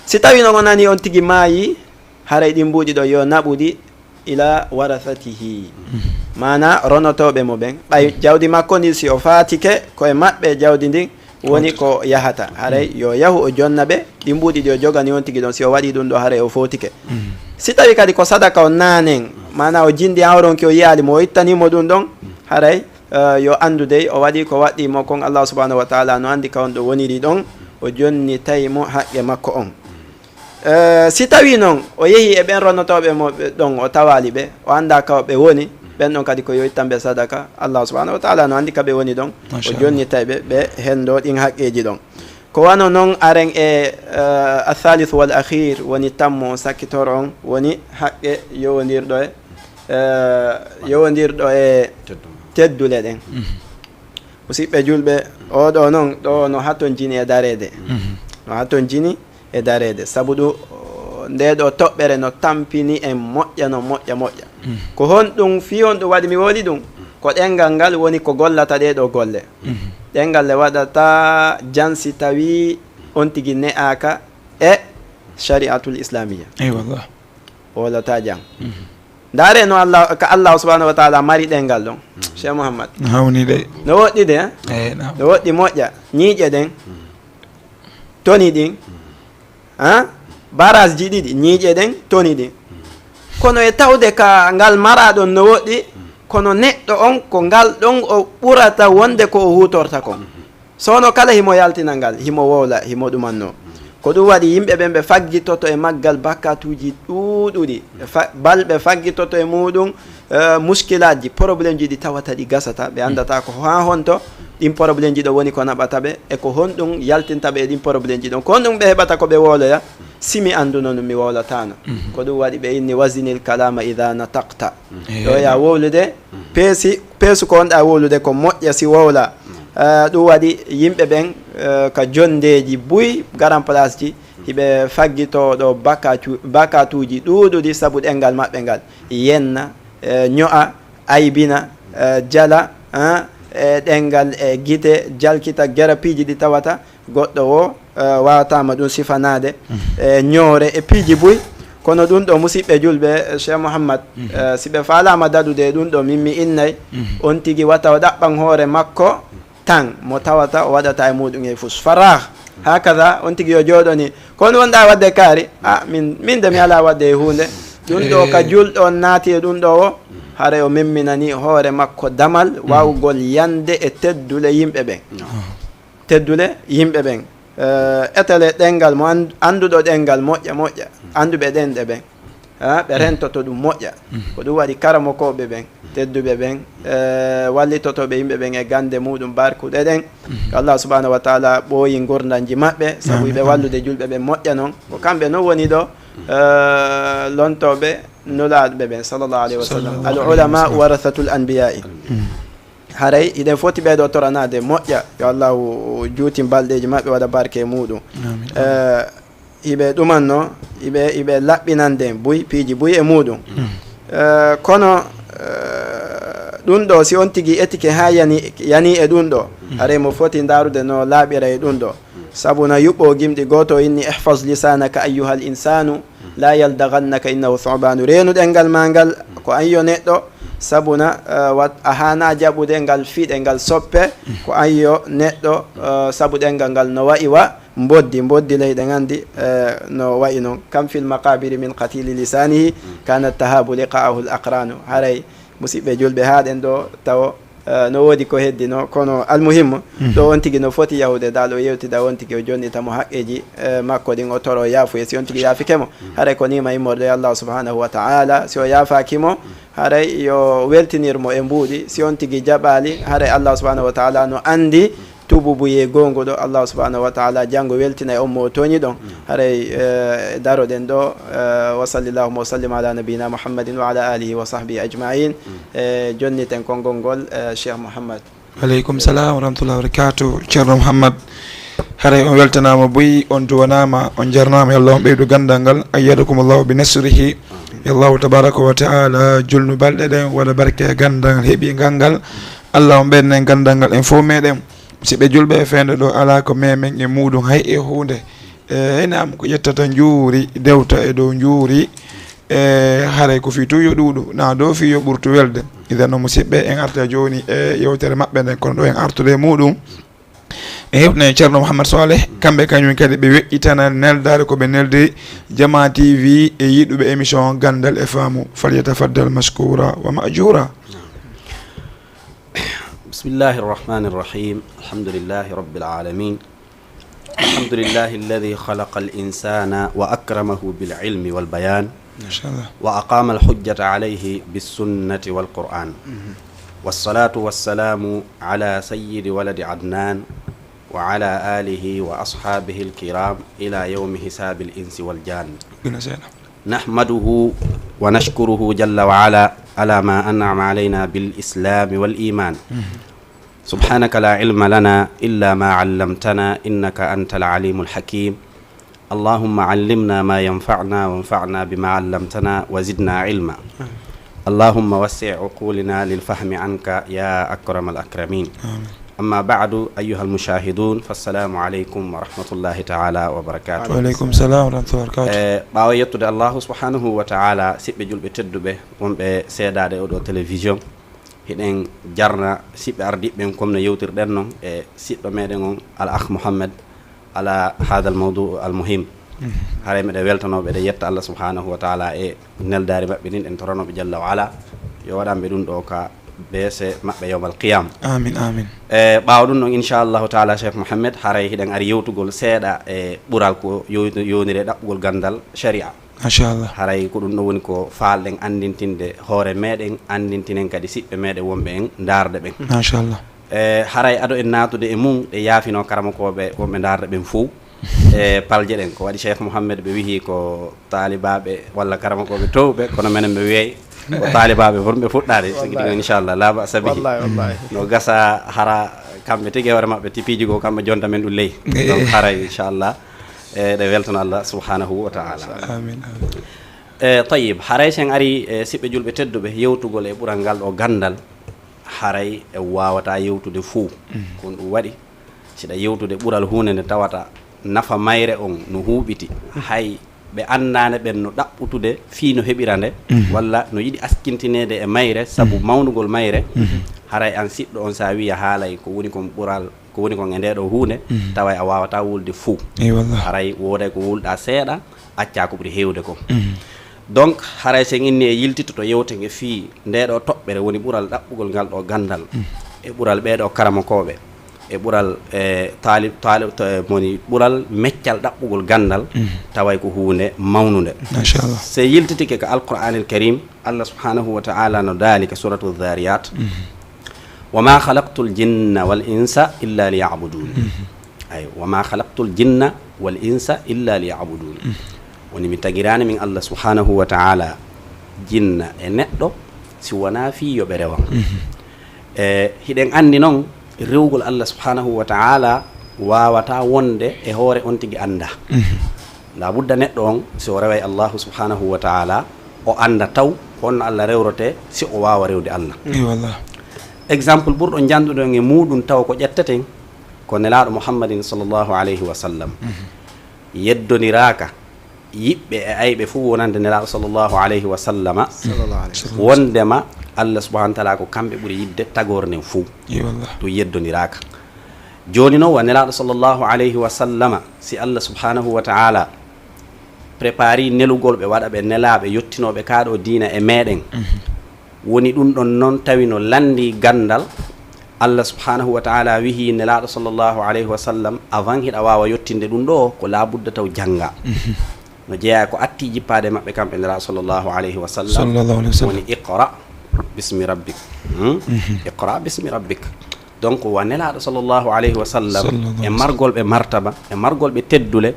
Si tawi non o nani on tigi maayi, haray ɗin mbuuɗi ɗon yo naɓu ɗi ila warathatihi. Maana ronotooɓe mo ɓen. Ɓay jawdi makko ndin, si o faatike, ko e maɓɓe jawdi ndin woni ko yahata. Haray yo yahu o jonna ɓe, ɗin mbuuɗi ɗi o jogani on tigi ɗon, si o waɗi ɗum ɗo, haray o footike. Si tawi kadi ko sadaka on naanen, maana o jindi ha o ronki, o yi'aali mo, o ittani mo ɗum ɗon, haray, eh, yo anndu dey, o waɗi ko waɗɗi mo kon, Allah subhanahu wa ta'ala no anndi ka on ɗo woniri ɗon, o jonnitay mo haqqe makko on. Eh, si tawi non o yehi e ɓen ronnotooɓe mo ɓe ɗon, o tawaali ɓe, o anndaa ka ɓe woni, ɓen ɗon kadi ko yo ittan ɓe sadaka. Allah subhanahu wa ta'ala no anndi ka ɓe woni ɗon, o jonnitay ɓe, ɓe henndo ɗin haqqeeji ɗon. Ko wano non aren e, eh, athalith wal akhir, woni tammo sakkitoro on, woni haqqe yowondirɗo e, eh, yowondirɗo e teddule ɗen. Musidɓe julɓe, oɗo non, ɗo no hatonjini e dareede. No hatonjini e dareede. Sabu ɗum, o, nde ɗo toɓɓere no tampini en moƴƴa, no moƴƴa, moƴƴa. Ko honɗum, fii honɗum waɗi mi wowli ɗum? Ko ɗenngal ngal woni ko gollata ɗee ɗoo golle. Ɗenngal le waɗata jan si tawii on tigi ne'aaka e shari'atul islamiyya. Eey wallah. Wowlata jan. Ndaare no Allah, ka Allah subhanahu wa ta'ala mari ɗenngal ɗon. Cheikh Mouhammad. Hawni de. No woɗɗi de, hein? Eey, naam. No woɗɗi moƴƴa. Ñiiƴe ɗen. Toni ɗin. Hein? Barasji ɗiɗi. Ñiiƴe ɗen, toni ɗin. Kono e tawde ka ngal mara ɗon no woɗɗi, kono neɗɗo on ko ngal ɗon o ɓurata wonde ko o huutorta kon. Soono kala himo yaltina ngal, himo wowla, himo ɗumanno. Ko ɗum waɗi yimɓe ɓen ɓe faggitoto e maggal bakkatuuji ɗuuɗuɗi. Fa-, bal ɓe faggitoto e muɗum, eh, muskilaaji, problémeji ɗi tawata ɗi gasata, ɓe anndata ko haa honto ɗin problémeji ɗo woni ko naɓata ɓe, e ko honɗum yaltinta ɓe e ɗin problémeji ɗon. Ko honɗum ɓe heɓata ko ɓe wowloya? Si mi annduno ɗum, mi wowlataano. Ko ɗum waɗi ɓe inni: "Wazinil kalama idha nataqta." Eey. Ɗo ya wowlude, peesi, peesu ko wonɗa wowlude ko moƴƴa si wowla. Eh, ɗum waɗi yimɓe ɓen, eh, ka jonndeeji buy, garan place ji, hiɓe faggito ɗo bakacu-, bakatuuji ɗuuɗuɗi sabu ɗenngal maɓɓe ngal. Yenna, eh, ño'a, aybina, eh, jala, eh, e ɗenngal, e gite, jalkita, gera piiji ɗi tawata goɗɗo o, eh, waawataama ɗum sifanaade, e ñoore, e piiji buy. Kono ɗum ɗo, musidɓe julɓe, eh, Cheikh Mouhammad, eh, si ɓe faalaama daɗude e ɗum ɗo, min mi innay, on tigi wata o ɗaɓɓan hoore makko tan, mo tawata o waɗata e muɗum e fus. Farah, hakada, on tigi yo jooɗoni. Ko on wonɗa waɗde kaari? A, min, min de mi alaa waɗde e huunde. Ɗum ɗo ka julɗo on naati e ɗum ɗo o, haray o memminani hoore makko damal waawugol yande e teddule yimɓe ɓen. Teddule yimɓe ɓen. Eh, etele ɗenngal mo an-, annduɗo ɗenngal moƴƴa moƴƴa, annduɓe ɗenɗe ɓen. Ha, ɓe rentoto ɗum moƴƴa. Ko ɗum waɗi karamokooɓe ɓen, tedduɓe ɓen, eh, wallitotooɓe yimɓe ɓen e gannde muɗum barkuɗe ɗen. Ko Allah subhanahu wa ta'ala ɓooyi ngurndanji maɓɓe, sabu ɓe wallude julɓe ɓen moƴƴa non. Ko kamɓe non woni ɗo, eh, lontooɓe nulaaɓe ɓen, sallallahu alayhi wa sallam. Al ulama warathatul anbiya'i. Haray hiɗen foti ɓee ɗo toranaade moƴƴa. Yo Allahu juutin balɗeeji maɓɓe, waɗa barke e muɗum. Eh, hiɓe ɗumanno, hiɓe, hiɓe laɓɓinande en buy, piiji buy e muɗum. Eh, kono, eh, ɗum ɗo, si on tigi etike haa yani, yani e ɗum ɗo, haray mo foti ndaarude no laaɓira e ɗum ɗo. Sabu na yuɓɓo gimɗi gooto inni: "Ihfaz lisanaka ayyuhal insanu, la yaldaghannaka innahu thu'banu." Reenu ɗenngal ma ngal, ko an yo neɗɗo, sabu na, eh, wat-, a haana jaɓude ngal fiɗe, ngal soppe, ko an yo neɗɗo, eh, sabu ɗenngal ngal no wa'i wa mboddi, mboddi ley ɗen anndi, eh, no wayi noon. Kam fil maqabiri min qatili lisanihi, kana tahabu liqa'ahu al aqranu. Haray, musidɓe julɓe, haa ɗen ɗo tawo, eh, no woodi ko heddino, kono almuhimmu, ɗo on tigi no foti yahude dal o yewtida on tigi, o jonnita mo haqqeeji, eh, makko ɗin, o toro yaafuye si on tigi yaafike mo. Haray ko nima immorde e Allah subhanahu wa ta'ala, si o yaafaaki mo, haray yo weltinir mo e mbuuɗi, si on tigi jaɓaali, haray Allah subhanahu wa ta'ala no anndi tuububuye goonguɗo. Allah subhanahu wa ta'ala janngo weltinay on mo o tooñi ɗon. Haray, eh, daroɗen ɗo, eh, wa sallallahu wa sallim ala nabiyina Muhammadin wa ala alihi wa sahbihi ajma'in. Eh, jonniten konngol ngol, eh, Cheikh Mouhammad. Aleykum salam wa rahmatullahi wa barakatuh. Ceerno Mouhammad, haray on weltanaama buy, on duwanaama, on jarnaama. Yo Allah on ɓeydu ganndal ngal. Ayyadakumullahu bi nasrihi. Yo Allahu tabaraka wa ta'ala julnu balɗe ɗen, waɗa barke e ganndal ngal, heɓi ngal ngal. Allah on ɓeydan en ganndal ngal en fof meɗen. Musidɓe julɓe, e feende ɗo alaa ko memen e muuɗum hay e huunde. E, ene am ko ƴettata njuuri, dewta e dow njuuri. E, haray ko fii tun yo ɗuuɗu, na dow fii yo ɓurtu welde. Idan no musidɓe, en arta jooni e yewtere maɓɓe nden, kono ɗo en artude e muuɗum. E heɓne Ceerno Mouhammad Saleh, kamɓe kañum kadi ɓe weƴƴitana neldaare ko ɓe neldi Jama T V e yiɗuɓe émission Ganndal e Faamu. Falyatafaddal mashkura wa ma'jura. بسم الله الرحمن الرحيم. الحمد لله رب العالمين. الحمد لله الذي خلق الإنسان وأكرمه بالعلم والبيان، Machallah. وأقام الحجة عليه بالسنة والقرآن. والصلاة والسلام على سيد ولد عدنان وعلى آله وأصحابه الكرام إلى يوم حساب الإنس والجان. Gila seeɗa. نحمده ونشكره جل وعلا على ما أنعم علينا بالإسلام والإيمان. سبحانك لا علم لنا إلا ما علمتنا إنك أنت العليم الحكيم. اللهم علمنا ما ينفعنا وانفعنا بما علمتنا وزدنا علما. اللهم وسع عقولنا للفهم عنك يا أكرم الأكرمين. Amin. أما بعد، أيها المشاهدون، فالسلام عليكم ورحمة الله تعالى وبركاته. Wa aleykum salam wa rahmatullahi wa barakatuh. Eh, ɓaawo yettude Allahu subhanahu wa ta'ala, siɓɓe julɓe tedduɓe wonɓe seedaade oɗo télévision, hiɗen jarna siɓɓe ardiiɓe ɓen, comme no yewtirɗen non e siɗɗo meɗen on, Al Akh Mouhammad, ala hadal mawdu al muhim. Haray meɗen weltanooɓe, ɗe yetta Allah subhanahu wa ta'ala e neldaari maɓɓe ndin, en toranoɓe jalla wa ala yo waɗanɓe ɗum ɗo ka beese maɓɓe yawmal qiyam. Amin, amin. E ɓaawo ɗum ɗon, inchallahu taala, Cheikh Mouhamed, haray hiɗen ari yewtugol seeɗa e ɓural ko yo- yoniri e ɗaɓɓugol ganndal sharia. Machallah. Haray ko ɗum ɗo woni ko faalɗen anndintinde hoore meɗen, anndintinen kadi siɓɓe meɗen wonɓe en ndaarde ɓen. Machallah. E haray ado en naatude e mum, ɗe yaafino karamokooɓe wonɓe ndaarde ɓen fow. E palje ɗen, ko waɗi Cheikh Mouhamed ɓe wihi ko taalibaaɓe walla karamokooɓe towɓe, kono menen ɓe wiyay ko taalibaaɓe bonɓe fuɗɗaade. So giɗi, inchallah, laa ba'sa bihi. Wallahi, wallahi. No gasa hara kamɓe tigi e hoore maɓɓe tipiiji goo, kamɓe jonta men ɗum ley. Donc haray, inchallah, e ɗe weltano Allah subhanahu wa ta'ala. Amin, amin. E tayyib, haray sen ari e siɓɓe julɓe tedduɓe yewtugol e ɓural ngal ɗo ganndal, haray e waawata yewtude fow. Kon ɗum waɗi siɗa yewtude ɓural huunde nde tawata nafa mayre on no huuɓiti, hay ɓe anndaande ɓen no ɗaɓɓutude fii no heɓira nde, walla no yiɗi askintineede e mayre sabu mawnugol mayre, haray an siɗɗo on, so a wiya haalay ko woni kon ɓural, ko woni kon e nde ɗo huunde, taway a waawata wulde fow. Eyi wallah. Haray wooday ko wulɗa seeɗa, accaa ko ɓuri heewde kon. Donc haray sen inni e yiltitoto yewte nge fii nde ɗo toɓɓere woni ɓural ɗaɓɓugol ngal ɗo ganndal, e ɓural ɓee ɗo karamokooɓe, e ɓural e taalib taalib to- e moni ɓural meccal ɗaɓɓugol ganndal, taway ko huunde mawnunde. Machallah. So yiltitike ka Alqur'anil Karim, Allah subhanahu wa ta'ala no daali ka suratu Dhariyat, وما خلقت الجن والإنس إلا ليعبدون. Ay, وما خلقت الجن والإنس إلا ليعبدون. Woni mi tagiraani min Allah subhanahu wa ta'ala jinna e neɗɗo si wonaa fii yo ɓe rewan. E hiɗen anndi non, rewgol Allah subhanahu wa ta'ala waawata wonde e hoore on tigi annda. La budda neɗɗo on, si o reway Allahu subhanahu wa ta'ala, o annda taw honno Allah rewrotee, si o waawa rewde Allah. Eyi wallah. Exemple ɓurɗo njannduɗen e muuɗum taw ko ƴetteten ko Nelaaɗo Muhammadin sallallahu alayhi wa sallam. Yeddondiraaka yiɓɓe e ayɓe fof wonande Nelaaɗo sallallahu alayhi wa sallama, Sallallahu alayhi wa sallam. Wondema Allah subhanahu wa ta'ala ko kamɓe ɓuri yiɗde tagoore nden fof. Eyi wallah. Ɗum yeddondiraaka. Jooni noon, wa nelaaɗo sallallahu alayhi wa sallama, si Allah subhanahu wa ta'ala prépari nelugol ɓe, waɗa ɓe nelaaɓe yottinooɓe kaa ɗoo diina e meeɗen, woni ɗum ɗon noon tawi no lanndii ganndal. Allah subhanahu wa ta'ala wihi nelaaɗo sallallahu alayhi wa sallam, avant hiɗa waawa yottinde ɗum ɗoo, ko laabudda taw jannga. No jeyaa ko atti jippaade maɓɓe kamɓe nelaaɗo sallallahu alayhi wa sallam. Sallallahu alayhi wa sallam. Woni iqra bismi rabbik. Hmm? Iqra bismi rabbik. Donc, wa nelaaɗo sallallahu alayhi wa sallam, sallallahu e alayhi wa sallam, margol ɓe martaba, e margol ɓe teddule,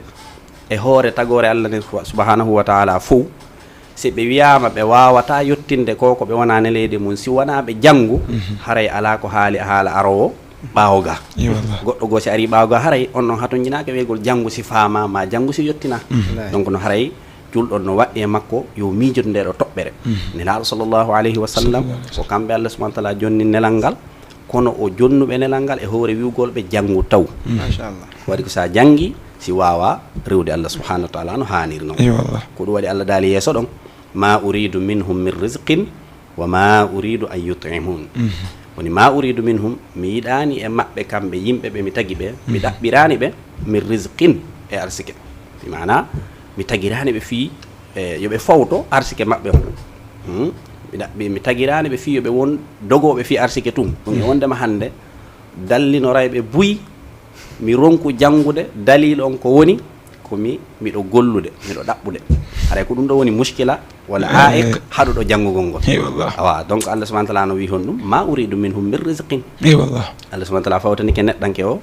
e hoore tagoore Allah ne subhanahu wa ta'ala fow, si ɓe wiyaama ɓe waawataa yottinde ko, ko ɓe wonaa neleyde mum, si wonaa ɓe janngu, haray alaa ko haali haala aroowo ɓaawo ga. Iyo, wallah. Goɗɗo goo si arii ɓaawo ga, haray on ɗon hatonjinaaka wi'egol janngu si faamaa, maa janngu si yottinaa. Wallahi. Donc no haray julɗo no waɗɗi e makko yo miijoto ndee ɗoo toɓɓere. Nelaaɗo sallallahu alayhi wa sallam, sallallahu alayhi wa sallam, ko kamɓe Allah subhanahu wa ta'ala jonni nelal ngal, kono o jonnuɓe nelal ngal e hoore wi'ugol ɓe janngu taw. Machallah. Waɗi ko so a janngi, si waawaa rewde Allah subhanahu wa ta'ala no haaniri noon. Iyo, wallah. Ko ɗum waɗi Allah daali yeeso ɗon, "Ma uridu minhum min rizqin wa ma uridu an yut'imun." Woni, "Ma uridu minhum", mi yiɗaani e maɓɓe kamɓe yimɓe ɓe mi tagi ɓe, mi ɗaɓɓiraani ɓe, "min rizqin", e arsike. Bi maana, mi tagiraani ɓe fii, e, yo ɓe fawto arsike maɓɓe on. Hmm? Mi ɗaɓɓi-, mi tagiraani ɓe fii yo ɓe won dogooɓe fii arsike tun. Ɗum e wondema hannde dallinorayɓe buy, mi ronku janngude, dalil on ko woni, ko mi, miɗo gollude, miɗo ɗaɓɓude. Haray ko ɗum ɗoo woni muskila wala, eh, a'iq haɗuɗo janngugol ngol. Ey, wallah. Awa, donc Allah subhanahu wa ta'ala no wi'i honɗum, "Ma uridu minhum min rizqin." Ey, wallah. Allah subhanahu wa ta'ala fawtanike neɗɗanke o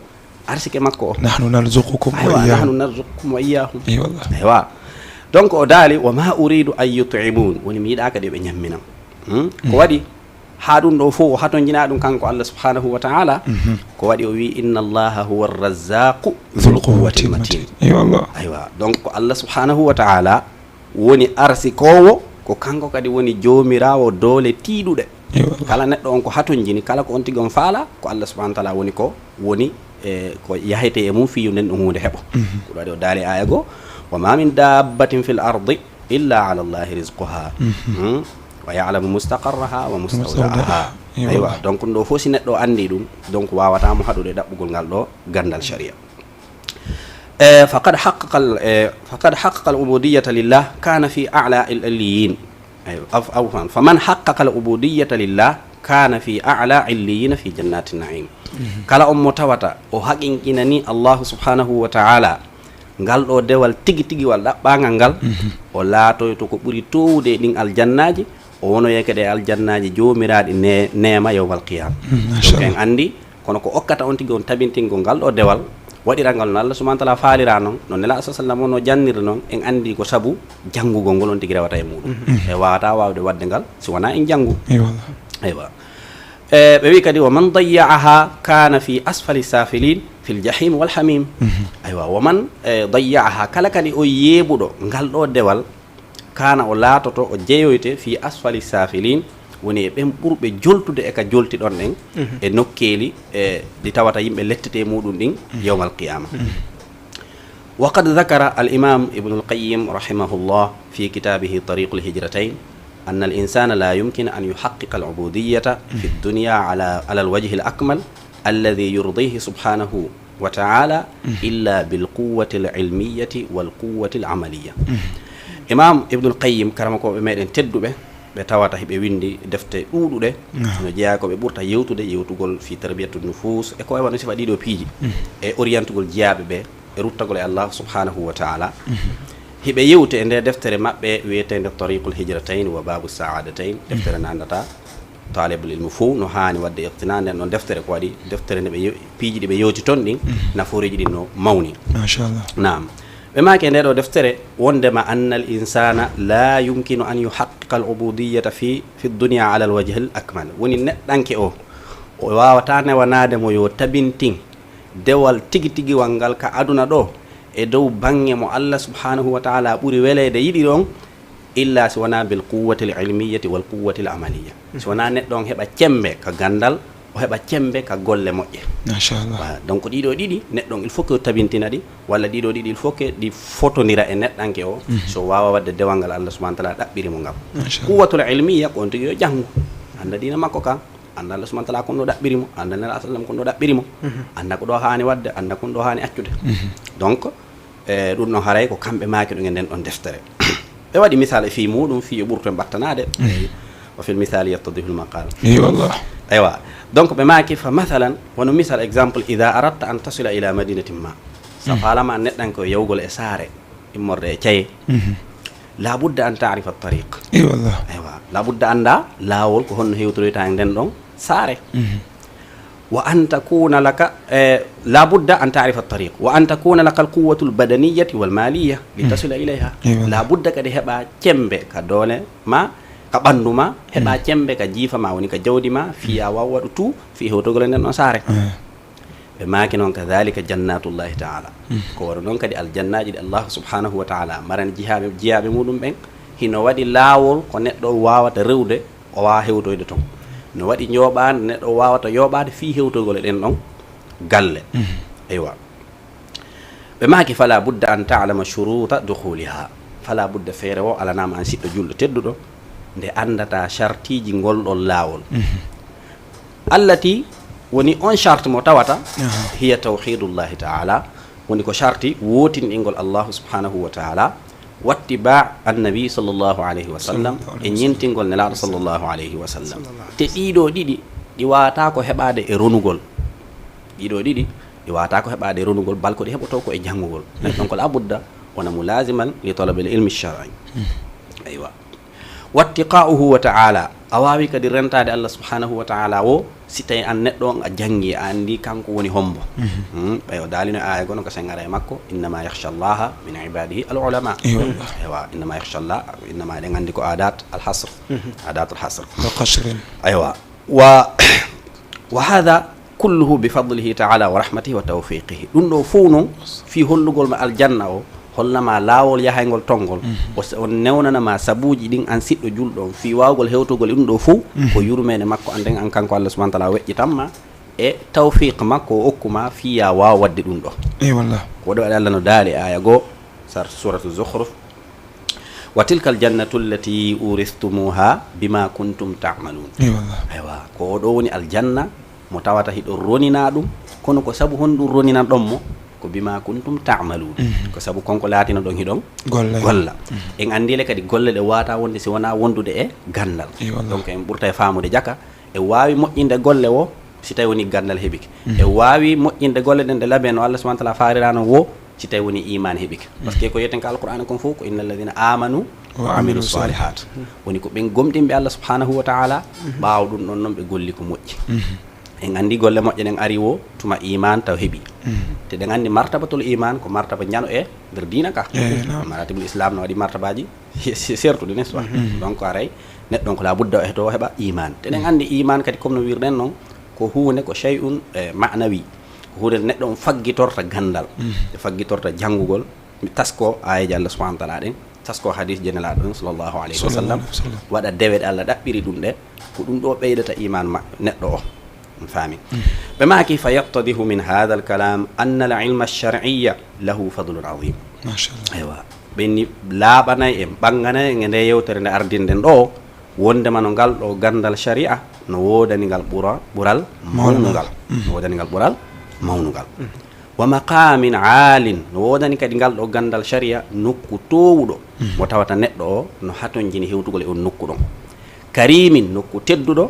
arsike makko o. "Nahnu narzuqukum wa, aywa, iyyahum." "Nahnu narzuqukum wa iyyahum." Ey, wallah. Aywa. Donc o daali, "Wa ma uridu an yut'imun." Woni mi yiɗaa kadi ɓe ñamminam. Hmm? Ko waɗi haa ɗum ɗoo fof o hatonjinaa ɗum kanko Allah subhanahu wa ta'ala. Ko waɗi o wi'i, "Inna Allaha huwa razzaqu dhul quwwatil matin." Iyo, Allah. Aywa, donc ko Allah subhanahu wa ta'ala woni arsikoowo, ko kanko kadi woni joomiraawo doole tiiɗuɗe. Iyo, Allah. Kala neɗɗo on ko hatonjini, kala ko on tigi on faala, ko Allah subhanahu wa ta'ala woni ko woni, e, ko yahete e mum fii yo nden ɗum huunde heɓo. Ko ɗum waɗi o daali aaya goo, "Wa ma min dabbatin fil ardi illa ala Allahi rizquha." Hmm? "Wa ya'lamu mustaqarraha wa mustawda'aha." Mustawda'aha. Iyo, aywa, Allah. Donc ɗum ɗoo fof si neɗɗo anndi ɗum, donc waawataa mo haɗude ɗaɓɓugol ngal ɗoo ganndal sharia. E, faqad haqqaqa al-, e, faqad haqqaqa al-ubudiyyata lillah kana fi a'la al-illiyin. Aywa, af-, afwan. "Faman haqqaqa al-ubudiyyata lillah kana fi a'la illiyina fi jannati na'im." Kala on mo tawata o haqiqinani Allahu subhanahu wa ta'ala ngal ɗoo dewal tigi tigi wal ɗaɓɓaangal ngal, o laatoyto ko ɓuri toowude e ɗin aljannaaji, o wonoyee kadi e aljannaaji joomiraaɗi ne-, neema yawmal qiyaama. Donc en anndi, kono ko okkata on tigi on tabintingol ngal ɗoo dewal, waɗirangal no Allah subhanahu wa ta'ala faalira non, no Nelaaɗo sallallahu alayhi wa sallam no janniri non, en anndi ko sabu janngugol ngol on tigi rewata e muɗum. E waawataa waawde waɗde ngal si wonaa en janngu. Ey, wallah. Aywa. E, ɓe wi'i kadi, "Wa man dayya'aha kana fi asfali safilin fil jahim wal hamim." Aywa, "Wa man, e, dayya'aha", kala kadi o yeeɓuɗo ngal ɗoo dewal, kana o laatoto, o jeyoyte fi asfali safilin, woni e ɓen ɓurɓe joltude e ka jolti ɗon ɗen, e nokkeeli, e ɗi tawata yimɓe lettete e muɗum ɗin yawmal qiyaama. وقد ذكر الإمام ابن القيم رحمه الله في كتابه طريق الهجرتين أن الإنسان لا يمكن أن يحقق العبودية في الدنيا على، على الوجه الأكمل الذي يرضيه سبحانه وتعالى إلا بالقوة العلمية والقوة العملية. Imam Ibnul Qayyim, karamokooɓe meɗen tedduɓe, ɓe tawata hiɓe winndi defte ɗuuɗuɗe, no jeyaa ko ɓe ɓurta yewtude, yewtugol fi tarbiyatu nufus, e ko wayi wano sifa ɗiɗo piiji, e orientugol jiyaaɓe ɓe, e ruttagol e Allah subhanahu wa ta'ala. Hiɓe yewti e nde deftere maɓɓe wiyeteende Tariqul Hijratayn wa Babu Sa'adatayn, deftere nde anndata talibul ilmu fof no haani waɗde iqtina. Nden ɗon deftere ko waɗi deftere nde ɓe yew-, piiji ɗi ɓe yewti ton ɗin, naforeeji ɗin no mawni. Machallah. Naam. Ɓe maaki e nde ɗo deftere wondema annal insana la yumkinu an yuhaqqiqa al ubudiyata fi, fi dunya ala al wajhi al akmal. Woni neɗɗanke o, o waawata newanaade mo yo tabintin dewal tigi tigiwal ngal ka aduna ɗo, e dow baŋŋe mo Allah subhanahu wa ta'ala ɓuri weleede yiɗi ɗon, illa si wonaa bil quwwati al ilmiyati wal quwwati al amaliya. Si wonaa neɗɗo on heɓa cemmbe ka ganndal, o heɓa cemmbe ka golle moƴƴe. Machallah. Voilà. Donc ɗiɗo ɗiɗi, neɗɗo on il faut que o tabintina ɗi, walla ɗiɗo ɗiɗi il faut que ɗi fotondira e neɗɗanke o, so waawa waɗde dewal ngal Allah subhanahu wa ta'ala ɗaɓɓiri mo ngal. Machallah. Quwwatul ilmiya ko on tigi yo janngu, annda diina makko ka. Annda Allah subhanahu wa ta'ala ko ɗum ɗo ɗaɓɓiri mo, annda Nelaaɗo sallam ko ɗum ɗo ɗaɓɓiri mo, annda ko ɗo haani waɗde, annda ko ɗum ɗo haani accude. Donc, e ɗum ɗon haray ko kamɓe maaki ɗum e nden ɗon deftere. Ɓe waɗi misal e fii muɗum, fii yo ɓurtu en ɓattanaade. Wa fil misali yattadihul maqal. Eyi wallah. Aywa. Donc, ɓe maaki fa masalan, wano misal, exemple, ida aratta an tasila ila madinatin ma. Sa faalama neɗɗan ko yawgol e saare, immorde e caye. La budda an taarifa tariq. Eyi wallah. Aywa. La budda annda laawol ko honno hewtoyta e nden ɗon saare. Wa an takuna laka, eh, la budda an taarifa tariq. Wa an takuna laka al quwwatu al badaniyati wal maliya li tasila ilayha. Eyi wallah. La budda kadi heɓa cembe ka doole ma, ka ɓandu ma, heɓa cembe ka jiifa ma, woni ka jawdi ma, fiya waw waɗu tu, fi hewtogol e nden ɗon saare. Ɓe maaki noon, kadhalika jannatullahi ta'ala. Ko wano noon kadi aljannaaji ɗi Allah subhanahu wa ta'ala marani jiyaaɓe, jiyaaɓe muɗum ɓen, hino waɗi laawol ko neɗɗo waawata rewde, o waawa hewtoyde toon. No waɗi njooɓaande neɗɗo waawata yooɓaade fii hewtogol e ɗen ɗon galle. Eywa. Ɓe maaki, fala budda an ta'lama shuruta dukhuliha. Fala budda, feere wo alanaama an siɗɗo julɗo tedduɗo, nde anndata shartiiji ngol ɗon laawol. Allati, woni on charte mo tawata, hiya tawhidullahi ta'ala, woni ko sharti wootinɗingol Allahu subhanahu wa ta'ala, wattiba annabi sallallahu alayhi wa sallam, e ñintingol Nelaaɗo sallallahu alayhi wa sallam. Te ɗiɗo ɗiɗi, ɗi waawata ko heɓaade e ronugol. Ɗiɗo ɗiɗi, ɗi waawata ko heɓaade e ronugol, bal ko ɗi heɓotoo ko e janngugol. Nden ɗon ko la budda, wona mulaziman li talabil ilmi shar'i. Aywa. Wattiqa'uhu wa ta'ala. A waawi kadi rentaade Allah subhanahu wa ta'ala wo, si tawi an neɗɗo on a janngi, a anndi kanko woni hombo. Hmm, ɓay o daalino e aaya gono ko sengara e makko, innama yakhsha Allaha min ibadihi al ulama. Eywa. Eywa, innama yakhsha Allah, innama eɗen anndi ko adat al hasr. Adat al hasr. Wa qasrin. Aywa. Wa, wa hadha kulluhu bi fadlihi ta'ala wa rahmatihi wa tawfiqihi. Ɗum ɗo fof noon, fii hollugol ma aljanna o, holnama laawol yahayngol tongol, o s-, on newnanama sabuuji ɗin an siɗɗo julɗo on, fii waawgol hewtugol e ɗum ɗo fof, ko yurmeende makko an nden an kanko Allah subhanahu wa ta'ala weƴƴitanma, e tawfiq makko o okkuma fii ya waaw waɗde ɗum ɗo. Eyi wallah. Ko ɗo Allah no daali aaya goo, sar-, suratu Zukhruf, wa tilka aljannatu allati uristumuha bima kuntum ta'malun. Eyi wallah. Aywa, ko o ɗo woni aljanna mo tawata hiɗon ronina ɗum, kono ko sabu honɗum roninan ɗon mo? Ko bima kuntum ta'malun. Ko sabu kon ko laatino ɗon hiɗon golla. En anndile kadi golle ɗe waata wonde si wona wondude e ganndal. Eyi wallah. Donc en ɓurta e faamude jaka, e waawi moƴƴinde golle wo, si tawi woni ganndal heɓike. E waawi moƴƴinde golle ɗen ɗe labe no Allah subhanahu wa ta'ala faalirano wo, si tawi woni iman heɓike. Parce que ko yeten ka Alqur'ana kon fof ko inna alladhina amanu wa amilu salihat. Woni ko ɓen gomɗinɓe Allah subhanahu wa ta'ala, ɓaawo ɗum ɗon noon ɓe golli ko moƴƴi. En anndi golle moƴƴe ɗen ari wo tuma iman taw heɓi. Te ɗen anndi martabatul iman ko martaba ñano e nder diina ka. Maratibul islam no waɗi martabaji se-, se-, sertude, n'est-ce pas? Donc aray neɗɗo on ko la budda o heto heɓa iman. Te ɗen anndi iman kadi comme no wirɗen noon, ko huunde, ko shay'un, eh, ma'nawi. Ko huunde nde neɗɗo on faggitorta ganndal, nde faggitorta janngugol, mi tasko aayeeje Allah subhanahu wa ta'ala ɗen, tasko hadis je Nelaaɗo ɗen sallallahu alayhi wa sallam, waɗa dewe ɗe Allah ɗaɓɓiri ɗum ɗe, ko ɗum ɗo ɓeydata iman ma-, neɗɗo o. On faami? Ɓe maaki, fa yattadihu min hadha al kalam anna al ilma ash shar'iyya lahu fadlun azim. Machallah. Aywa. Ɓen ni laaɓanay en, ɓanganay en e nde yewtere nde ardinɗen ɗo, wondema no ngal ɗo ganndal shari'a no woodani ngal ɓura-, ɓural mawnugal. No woodani ngal ɓural mawnugal. Wa maqamin aalin, no woodani kadi ngal ɗo ganndal shari'a nokku toowuɗo, mo tawata neɗɗo o no hatonjini hewtugol e on nokku ɗon. Karimin, nokku tedduɗo,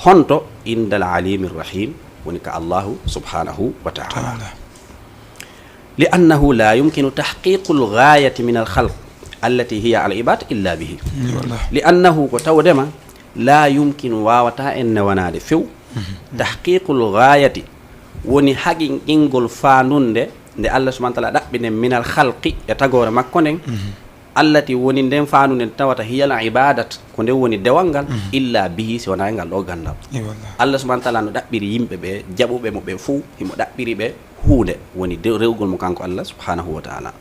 honto? Indal alimi rahim, woni ka Allahu subhanahu wa ta'ala. Ta'ala. Li annahu la yumkinu tahqiqul ghayati min al khalq allati hiya al ibad illa bihi. Eyi wallah. Li annahu, ko tawdema, la yumkinu, wawata en newanaade few, tahqiqul ghayati, woni haqinqingol faandunde nde Allah subhanahu wa ta'ala ɗaɓɓi nden min al khalqi, e tagoore makko nden, allati, woni nden faandu nden tawata hiyal ibadat, ko nden woni dewal ngal, illa bihi, si wonaa e ngal ɗo ganndal. Eyi wallah. Allah subhanahu wa ta'ala no ɗaɓɓiri yimɓe ɓe, jaɓuɓe mo ɓe fow, himo ɗaɓɓiri ɓe huunde, woni de-, rewgol mo kanko Allah subhanahu wa ta'ala.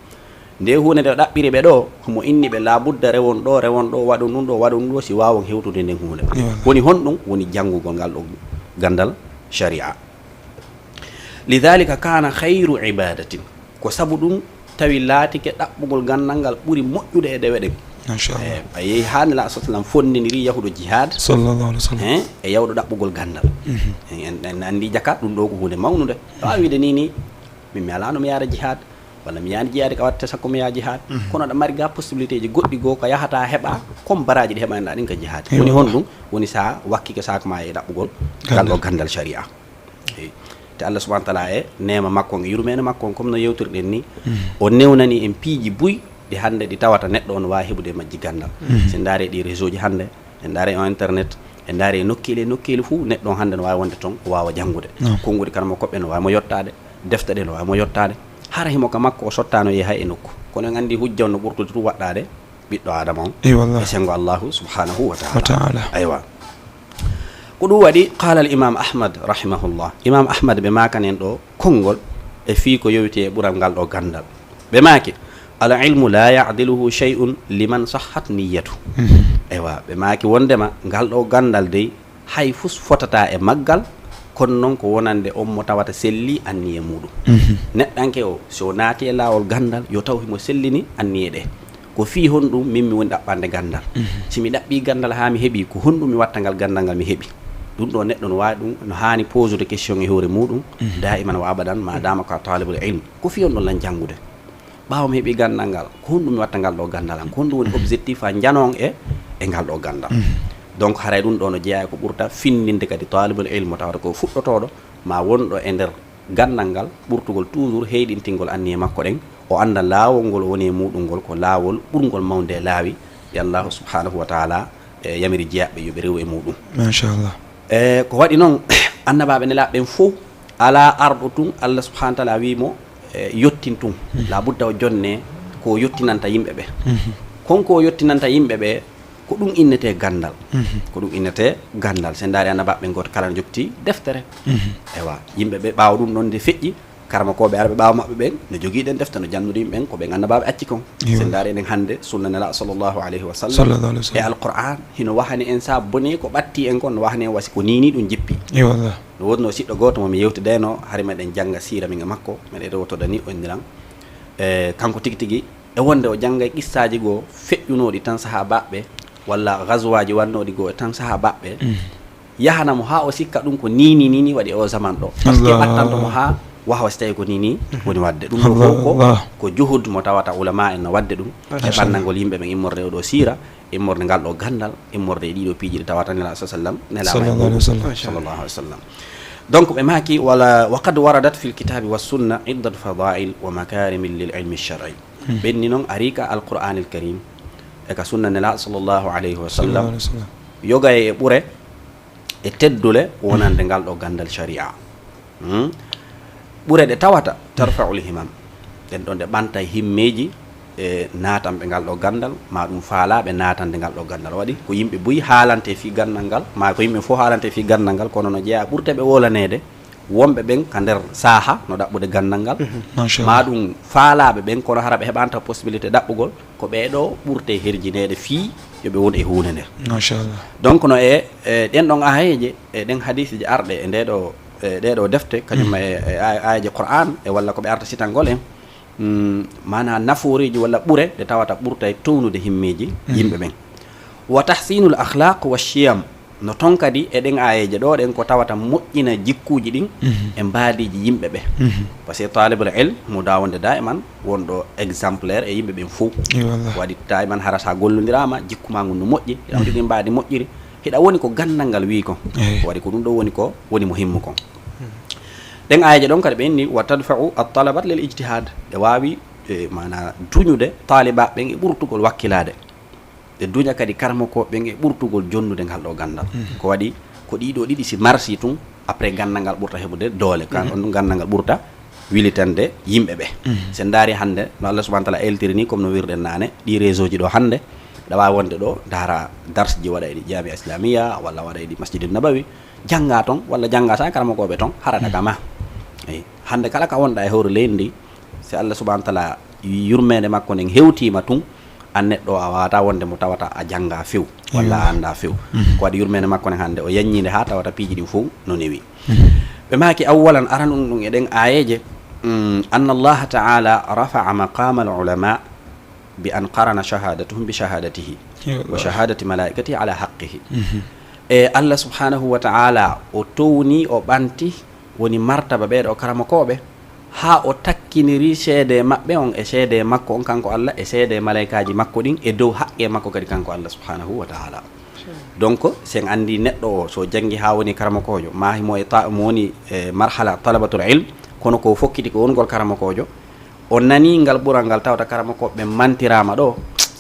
Nde huunde nde o ɗaɓɓiri ɓe ɗo, himo inni ɓe labudda rewon ɗo, rewon ɗo, waɗon ɗum ɗo, waɗon ɗum ɗo, si waawon hewtude nden huunde. Eyi wallah. Woni honɗum? Woni janngugol ngal ɗo ganndal shari'a. Lidhalika kana khayru ibadatin. Ko sabu ɗum tawi laatike ɗaɓɓugol ganndal ngal ɓuri moƴƴude e dewe ɗen. Machallah. E a yehi haa Nela sa sallam fonndiniri yahuɗo jihaad, sallallahu alaihi wasallam, e yawɗo ɗaɓɓugol ganndal. En anndi jaka ɗum ɗo ko huunde mawnunde. Ɗo a wiide ni ni min mi alaano mi yaara jihaad, walla mi yaani jihaade ka watta sakko mi yaha jihaad. Kono aɗa mari ga possibilité ji goɗɗi goo ko yahata heɓa comme baraji ɗi heɓanɗa ɗin ka jihaad. Woni honɗum? Woni sa wakkike saako ma e ɗaɓɓugol ngal ɗo ganndal sharia. Te Allah subhanahu wa taala e neema makko on e yurmeene makko on, comme no yewtirɗen ni, o newnani en piiji buy ɗi hannde ɗi tawata neɗɗo on waawi heɓude e majji ganndal. Si en ndaari ɗi réseau ji hannde, en ndaari on internet, en ndaari e nokkeeli e nokkeeli fuu neɗɗo on hannde no waawi wonde ton o waawa janngude. Konguɗi karamokkoɓe no waawi mo yottaade, defte ɗe no waawi mo yottaade. Hara himo ka makko o sottaano yehi hay e nokku, kono en anndi hujja on no ɓurtude tun waɗɗaade ɓiɗɗo Aadama on e senngo Allahu subhanahu wa taala. Aywa. Ko ɗum waɗi, qala al imam Ahmad rahimahullah, imam Ahmad ɓe maakanen ɗo konngol e fii ko yowiti e ɓural ngal ɗo ganndal. Ɓe maaki, al ilmu la ya'diluhu shay'un liman sahhat niyyatu. Aywa, ɓe maaki wonndema ngal ɗo ganndal dey hay fus fotata e maggal, kono noon ko wonande on mo tawata selli anniye muɗum. Neɗɗanke o so naati e laawol ganndal yo taw himo sellini anniye ɗe. Ko fii honɗum min mi woni ɗaɓɓande ganndal? Si mi ɗaɓɓii ganndal haa mi heɓii, ko honɗum mi watta ngal ganndal ngal mi heɓi? Ɗum ɗo neɗɗo no waawi ɗum, no haani posude question e hoore muɗum daiman wa abadan, ma dama ko a talibul ilm. Ko fii honɗum lan janngude? Ɓaawo mi heɓii ganndal ngal, ko honɗum mi watta ngal ɗo ganndal an? Ko honɗum woni objectif a njano on e e ngal ɗo ganndal? Donc haray ɗum ɗo no jeyaa e ko ɓurta findinde kadi talibul ilm mo tawata ko fuɗɗotooɗo ma wonɗo e nder ganndal ngal, ɓurtugol toujours heyɗintingol anniye makko ɗen, o annda laawol ngol o woni e muɗum ngol ko laawol ɓurngol mawnude e laawi ɗi Allahu subhanahu wa taala e yamiri jiyaaɓe yo ɓe rewu e muɗum. Machallah. E ko waɗi noon, annabaaɓe nelaaɓe ɓen fof alaa arɗo tun Allah subhanahu wa taala wii mo e yottin tun. La budda o jonne ko o yottinanta yimɓe ɓe. Kon ko o yottinanta yimɓe ɓe, ko ɗum innetee ganndal. Ko ɗum innetee ganndal. Sen ndaari annabaaɓe ɓen gooto kala no jokti deftere. Ewa, yimɓe ɓe ɓaawo ɗum ɗon nde feƴƴi, karamokooɓe arɓe ɓaawo maɓɓe ɓen no jogii ɗen defte, no jannori yimɓe ɓen ko ɓen annabaaɓe acci kon. Sen ndaari enen hannde sunna Nelaaɗo sallallahu alayhi wa sallam e Alqur'an hino wahani en sa boni ko ɓatti en kon, no wahani en wasi ko nii nii ɗum jippi. No woodno siɗɗo gooto mo mi yewtidayno, hari meɗen jannga siira min e makko, meɗen rewtoda ni o inndiran. E kanko tigi tigi, e wonde o janngay qissaaji goo feƴƴunooɗi tan sahaabaaɓe ɓe, walla gazwaaji wannooɗi goo e tan sahaabaaɓe ɓe, yahana mo haa o sikka ɗum ko nii nii nii nii waɗi e o zaman ɗo. Parce que ɓattanto mo haa waha si tawi ko nii nii woni waɗde. Ɗum ɗo fof ko, ko juhud mo tawata ulama en no waɗde ɗum e ɓannangol yimɓe ɓen immorde e oɗo siira, immorde ngal ɗo ganndal, immorde e ɗiɗo piiji ɗi tawata Nelaaɗo sa sallam, Nelaaɗo sallallahu alayhi wa sallam. Donc ɓe maaki, wala, wa qad waradat fil kitabi wa sunna iddat fadail wa makarimin lil ilmi shar'i. Ɓenni noon ari ka Alqur'anil Karim e ka sunna Nelaaɗo sallallahu alayhi wa sallam, yogaye e ɓure e teddule wonande ngal ɗo ganndal sharia. Ɓure ɗe tawata tarfa'ul himam, ɗen ɗon ɗe ɓantay himmeeji e naatanɓe ngal ɗo ganndal, ma ɗum faalaaɓe naatande ngal ɗo ganndal. Waɗi ko yimɓe buy haalante fii ganndal ngal, ma ko yimɓe fof haalante fii ganndal ngal, kono no jeyaa ɓurte ɓe wolaneede wonɓe ɓen ka nder saaha no ɗaɓɓude ganndal ngal, ma ɗum faalaaɓe ɓen, kono hara ɓe heɓanta possibilité ɗaɓɓugol, ko ɓee ɗo ɓurte herjineede fii yo ɓe won e huunde nde. Machallah. Donc no e, e ɗen ɗon aayeeje e ɗen hadiisiji arɗe e ndee ɗo, e ɗee ɗo defte, kañum e, e aay-, aayeeje Qur'an e walla ko ɓe arta sitangol en, mm, maanaa nafooreeji walla ɓure ɗe tawata ɓurtay townude himmeeji yimɓe ɓen. Wa tahsinul akhlaq wa shiyam. No ton kadi e ɗen aayeeje ɗo ɗen ko tawata moƴƴina jikkuuji ɗin e mbaadiiji yimɓe ɓe. Parce que talibul ilm mo da wonde daiman wonɗo exemplaire e yimɓe ɓen fof. Waɗi daiman hara sa gollondiraama jikku ma ngun no moƴƴi, hiɗa jogii mbaadi moƴƴiri, hiɗa woni ko ganndal ngal wii kon. Waɗi ko ɗum ɗo woni ko woni muhimmu kon. Ɗen aayeeje ɗon kadi ɓe inni wa tadfa'u at-talabat lil ijtihad. Ɗe waawi, e, maanaa duñude taalibaaɓe ɓen e ɓurtugol wakkilaade. Ɗe duña kadi karamokooɓe ɓen e ɓurtugol jonnude ngal ɗo ganndal. Ko waɗi ko ɗiɗo ɗiɗi si marsi tun, après ganndal ngal ɓurta heɓude doole, kan on ɗum ganndal ngal ɓurta wilitande yimɓe ɓe. Sen ndaari hannde no Allah subhanahu wa taala eltiri ni, comme no wirɗen naane, ɗi réseau ji ɗo hannde, ɗa waawi wonde ɗo ndaara darsji waɗa e ɗi Jamia Islamia walla waɗa e ɗi Masjidin Nabawi, jannga ton walla jannga sa karamokooɓe ton, hara ɗa kama. Eyi, hannde kala ka wonɗa e hoore leydi ndi, si Allah subhanahu wa taala yurmeende makko nden hewtiima tun, an neɗɗo a waawata wonde mo tawata a jannga few walla a annda few. Ko waɗi yurmeende makko nden hannde o yaññiinde haa tawata piiji ɗin fof no newi. Ɓe maaki awwalan aran ɗum ɗum e ɗen aayeeje, mm, anna Allaha taala rafa'a maqama al ulama بأن قرن شهادتهم بشهادته وشهادة ملائكته على حقه. E Allah subhanahu wa ta'ala o towni, o ɓanti, woni martaba ɓeeɗo karamokooɓe, haa o takkiniri seede maɓɓe on e seede makko on kanko Allah e seede malaykaaji makko ɗin e dow haqqe makko kadi kanko Allah subhanahu wa ta'ala. Donc sen anndi neɗɗo o so janngi haa woni karamokoojo, ma himo e ta- mo woni e marhala talabatul ilm, kono ko fokkiti ko wongol karamokoojo, o nani ngal ɓural ngal tawata karamokooɓe mantiraama ɗo,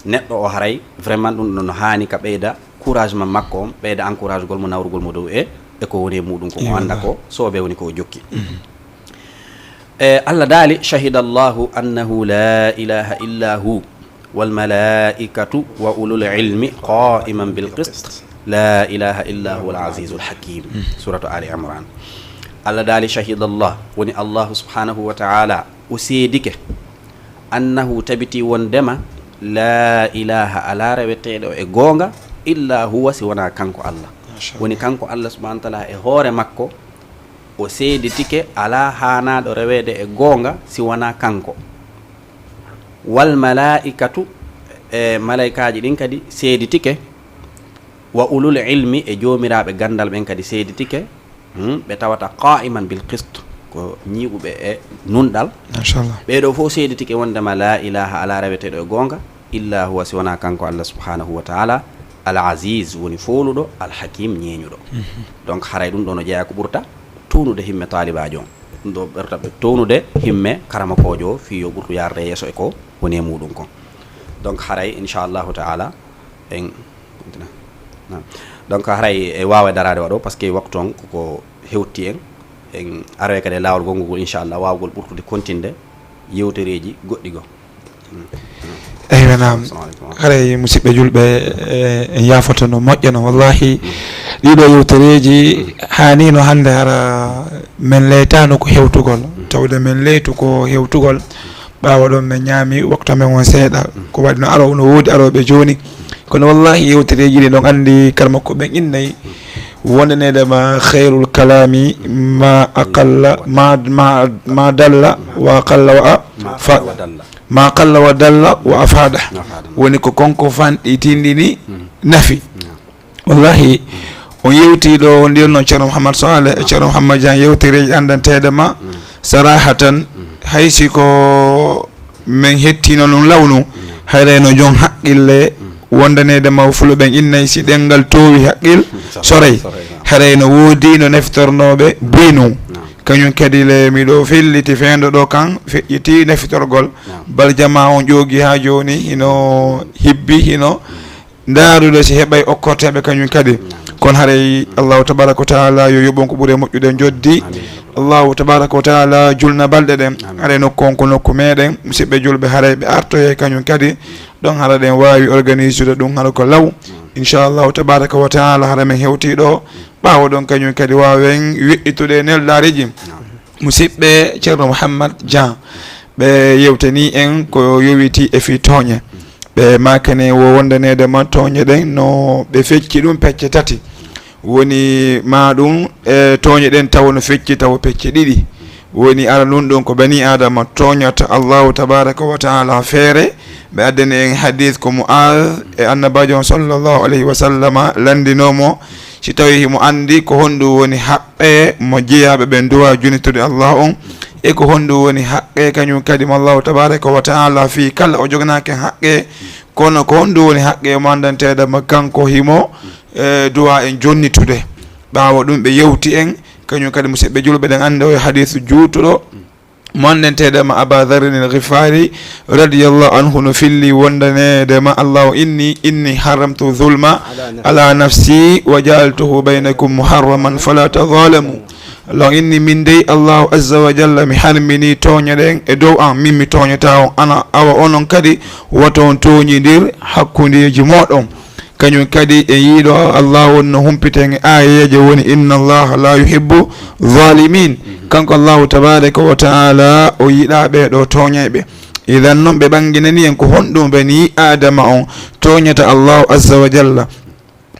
neɗɗo o haray vraiment ɗum ɗon no haani ka ɓeyda couragement makko on, ɓeyda encouragegol mo, nawrugol mo dow e e ko woni e muɗum ko o annda ko soobe woni ko o jokki. E Allah daali: شهد الله أنه لا إله إلا هو والملائكة وأولو العلم قائما بالقسط لا إله إلا هو العزيز الحكيم. Suratu Ali Imran. Allah daali: شهد الله, woni Allahu subhanahu wa ta'ala o seedike, annahu, tabiti wondema, la ilaha, alaa reweteeɗo e goonga, illa huwa, si wonaa kanko Allah. Woni kanko Allah subhanahu wa ta'ala e hoore makko o seeditike alaa haanaaɗo reweede e goonga si wonaa kanko. Wal malaa'ikatu, e malaykaaji ɗin kadi seeditike, wa ulul ilmi, e joomiraaɓe ganndal ɓen kadi seeditike, hmm, ɓe tawata qaa'iman bil qist, ko ñiiɓuɓe e nunɗal. Machallah. Ɓee ɗoo fof seeditike wondema la ilaha, alaa reweteeɗo e goonga, illa huwa, si wonaa kanko Allah subhanahu wa ta'ala, al aziz, woni fooluɗo, al hakim, ñeeñuɗo. Donc haray ɗum ɗo no jeyaa ko ɓurta townude himme taalibaajo on. Ɗum ɗo ɓurta townude himme karamokoojo o fii yo ɓurtu yaarde yeeso e ko woni e muɗum kon. Donc haray inchallahu ta'ala en continue. Naam. Donc haray e waawa daraade waɗo parce que waktu on koko hewti en. En aroy kadi e laawol gongol ngol inchallah waawgol ɓurtude kontinde yewtereeji goɗɗi goo. Eywa naam. Haray musidɓe julɓe, en yaafoto no moƴƴa no wallahi. Ɗiɗo yewtereeji haanino hannde hara men leytaano ko hewtugol, tawde men leytu ko hewtugol. Ɓaawo ɗon men ñaami waktu men on seeɗa. Ko waɗi no aro no woodi arooɓe jooni. Kono wallahi yewtereeji ɗi ɗon anndi karma ko ɓen innay wondaneede ma khairul kalami ma aqalla ma ma ma dalla wa aqalla wa a fa ma qalla wa dalla wa afada. Woni ko konko fanɗi tindini nafi. Wallahi on yewti ɗo on ndirno Ceerno Mouhammad Saleh e Ceerno Mouhammad Dian yewtereeji anndanteede ma sarahatan, hay si ko men hettino ɗum lawnu, haray no jon haqqille wondaneede ma fulo ɓen innay si ɗenngal toowi haqqil soray, haray no woodi no nafitornooɓe buynu. Kañum kadi le miɗo felliti feendo ɗo kan feƴƴiti nafitorgol bal jama on ƴoogi haa jooni hino hibbi hino ndaarude si heɓay okkorteeɓe kañum kadi. Kono haray Allahu tabaraka wa taala yo yoɓon ko ɓuri e moƴƴude joddi. Allahu tabaraka wa taala julna balɗe ɗen. Haray nokku on ko nokku meɗen, musidɓe julɓe, haray ɓe artoye kañum kadi. Ɗon hara ɗen waawi organisude ɗum hara ko law. Inchallahu tabaraka wa taala hara men hewti ɗo. Ɓaawo ɗon kañum kadi waawen weƴƴitude e neldaari ji. Musidɓe, Ceerno Mouhammad Dian ɓe yewtani en ko yowiti e fii tooñe. Ɓe maakani wo wondaneede ma tooñe ɗen no ɓe fecci ɗum pecce tati. Woni ma ɗum e tooñe ɗen tawa no fecci tawa pecce ɗiɗi. Woni ara ɗum ɗon ko bani Adama tooñata Allahu tabaraka wa taala feere. Ɓe addani en hadis ko Mu'az e Annabaajo on sallallahu alayhi wa sallama lanndinoomo si tawi himo anndi ko honɗum woni haqqe mo jeyaaɓe ɓen duwa junnitude Allah on, e ko honɗum woni haqqe kañum kadi mo Allahu tabaraka wa taala fii kala o joganaaki haqqe, kono ko honɗum woni haqqe mo anndanteeɗo mo kanko himo e duwa en jonnitude. Ɓaawo ɗum ɓe yewti en kañum kadi musidɓe julɓe ɗen anndi o hadiisu juutuɗo. Mo anndanteeɗo ma Aba Dharrin al-Ghifari radiyallahu anhu no filli wondaneede ma Allahu inni inni haramtu zulma ala nafsi wa jaaltuhu baynakum muharraman fala tazalamu. Allahu inni min dey Allahu azza wa jalla mi harmini tooñe ɗen e dow an min mi tooñata on ana awa onon kadi woto on tooñidir hakkundeeji mooɗon. Kañum kadi e yiiɗo Allah wonno humpiten e aayeeje woni inna Allah la yuhibbu zalimin. Kanko Allahu tabaraka wa taala o yiɗa ɓeeɗo tooñayɓe. Idan noon ɓe ɓanginani en ko honɗum bani Adama on tooñata Allahu azza wa jalla.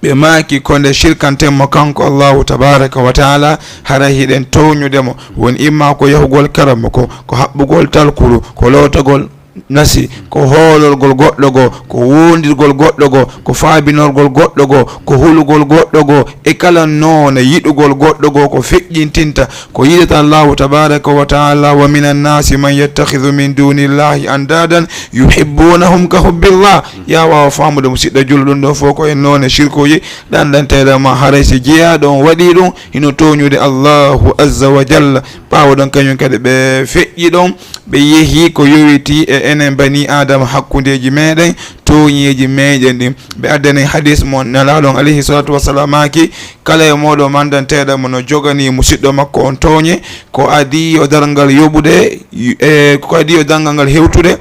Ɓe maaki ko nde shirkanten mo kanko Allahu tabaraka wa taala hara hiɗen tooñude mo woni imma ko yahugol karamo ko ko haɓɓugol talkuru ko lootagol Nasi, ko hoolorgol goɗɗo goo, ko woondirgol goɗɗo goo, ko faabinorgol goɗɗo goo, ko hulugol goɗɗo goo, e kala noone yiɗugol goɗɗo goo, ko feƴƴintinta ko yiɗata Allahu tabaaraka wa taala. "Wa mina nnaasi man yattakhidhu min duuni llaahi andaadan yuhibbuunahum ka hubbi llaah." Yaa waawa faamude, musiɗɗo julɗo, ɗum ɗoo fof ko e noone sirkuuji ɗanɗanteeɗe ma, haray si jiyaaɗo on waɗii ɗum, hino tooñude Allahu azza wa jalla. Ɓaawo ɗon, kañum kadi ɓe feƴƴi ɗon, ɓe yehi ko yowitii e enen banii Aadama, hakkundeeji meeɗen, tooñeeji meeɗen ɗin. Ɓe addani hadiis mo Nelaaɗo on, alayhi salaatu wa salaam, maaki, "Kala e mooɗon ɗanɗanteeɗo mo no joganii musiɗɗo makko on tooñe, ko adii yo darngal yoɓude, e ko adii yo darngal ngal hewtude,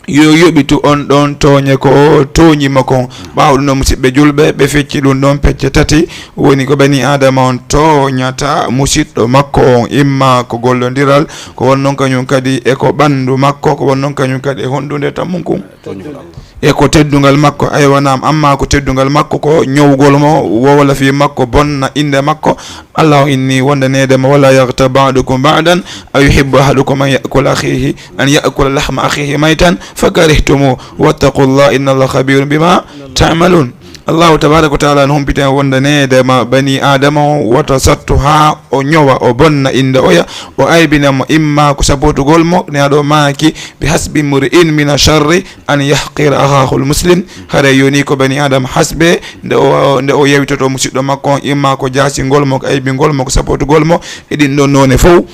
yo yoɓitu on ɗon tooñe ko o tooñi mo kon." Ɓaawo ɗum ɗon, musiɗɓe julɓe, ɓe fecci ɗum ɗon pecce tati. Woni ko banii Aadama on tooñata musiɗɗo makko on, imma ko gollondiral, ko won non kañum kadi e ko ɓanndu makko, ko won non kañum kadi e honɗunde tammunkun, e ko teddungal makko. Aywa, naam, amma ko teddungal makko ko ñowgol mo, wowla fii makko, bonna innde makko. Allah o inni wondaneede mo, "Wala yaghtab ba'dukum ba'dan, ayuhibbu ahadukum an ya'kula akhihi, an ya'kula lahma akhihi maytan fakarihtumuh, wattaqullah, inna Allah khabirun bima ta'malun." Allahu tabaraka wa taala no humpita en wondaneede ma banii Aadama o, wata sattu haa o ñowa, o bonna innde oya, o aybina mo, imma ko sabotugol mo, Nelaaɗo maaki, "Bi hasbi mri'in mina sharri an yahqira akhahul muslim." Haray yoni ko banii Aadama hasbe nde o, nde o yewtoto musiɗɗo makko on, imma ko jaasingol mo, ko aybingol mo, ko sabotugol mo, e ɗin ɗon noone fow.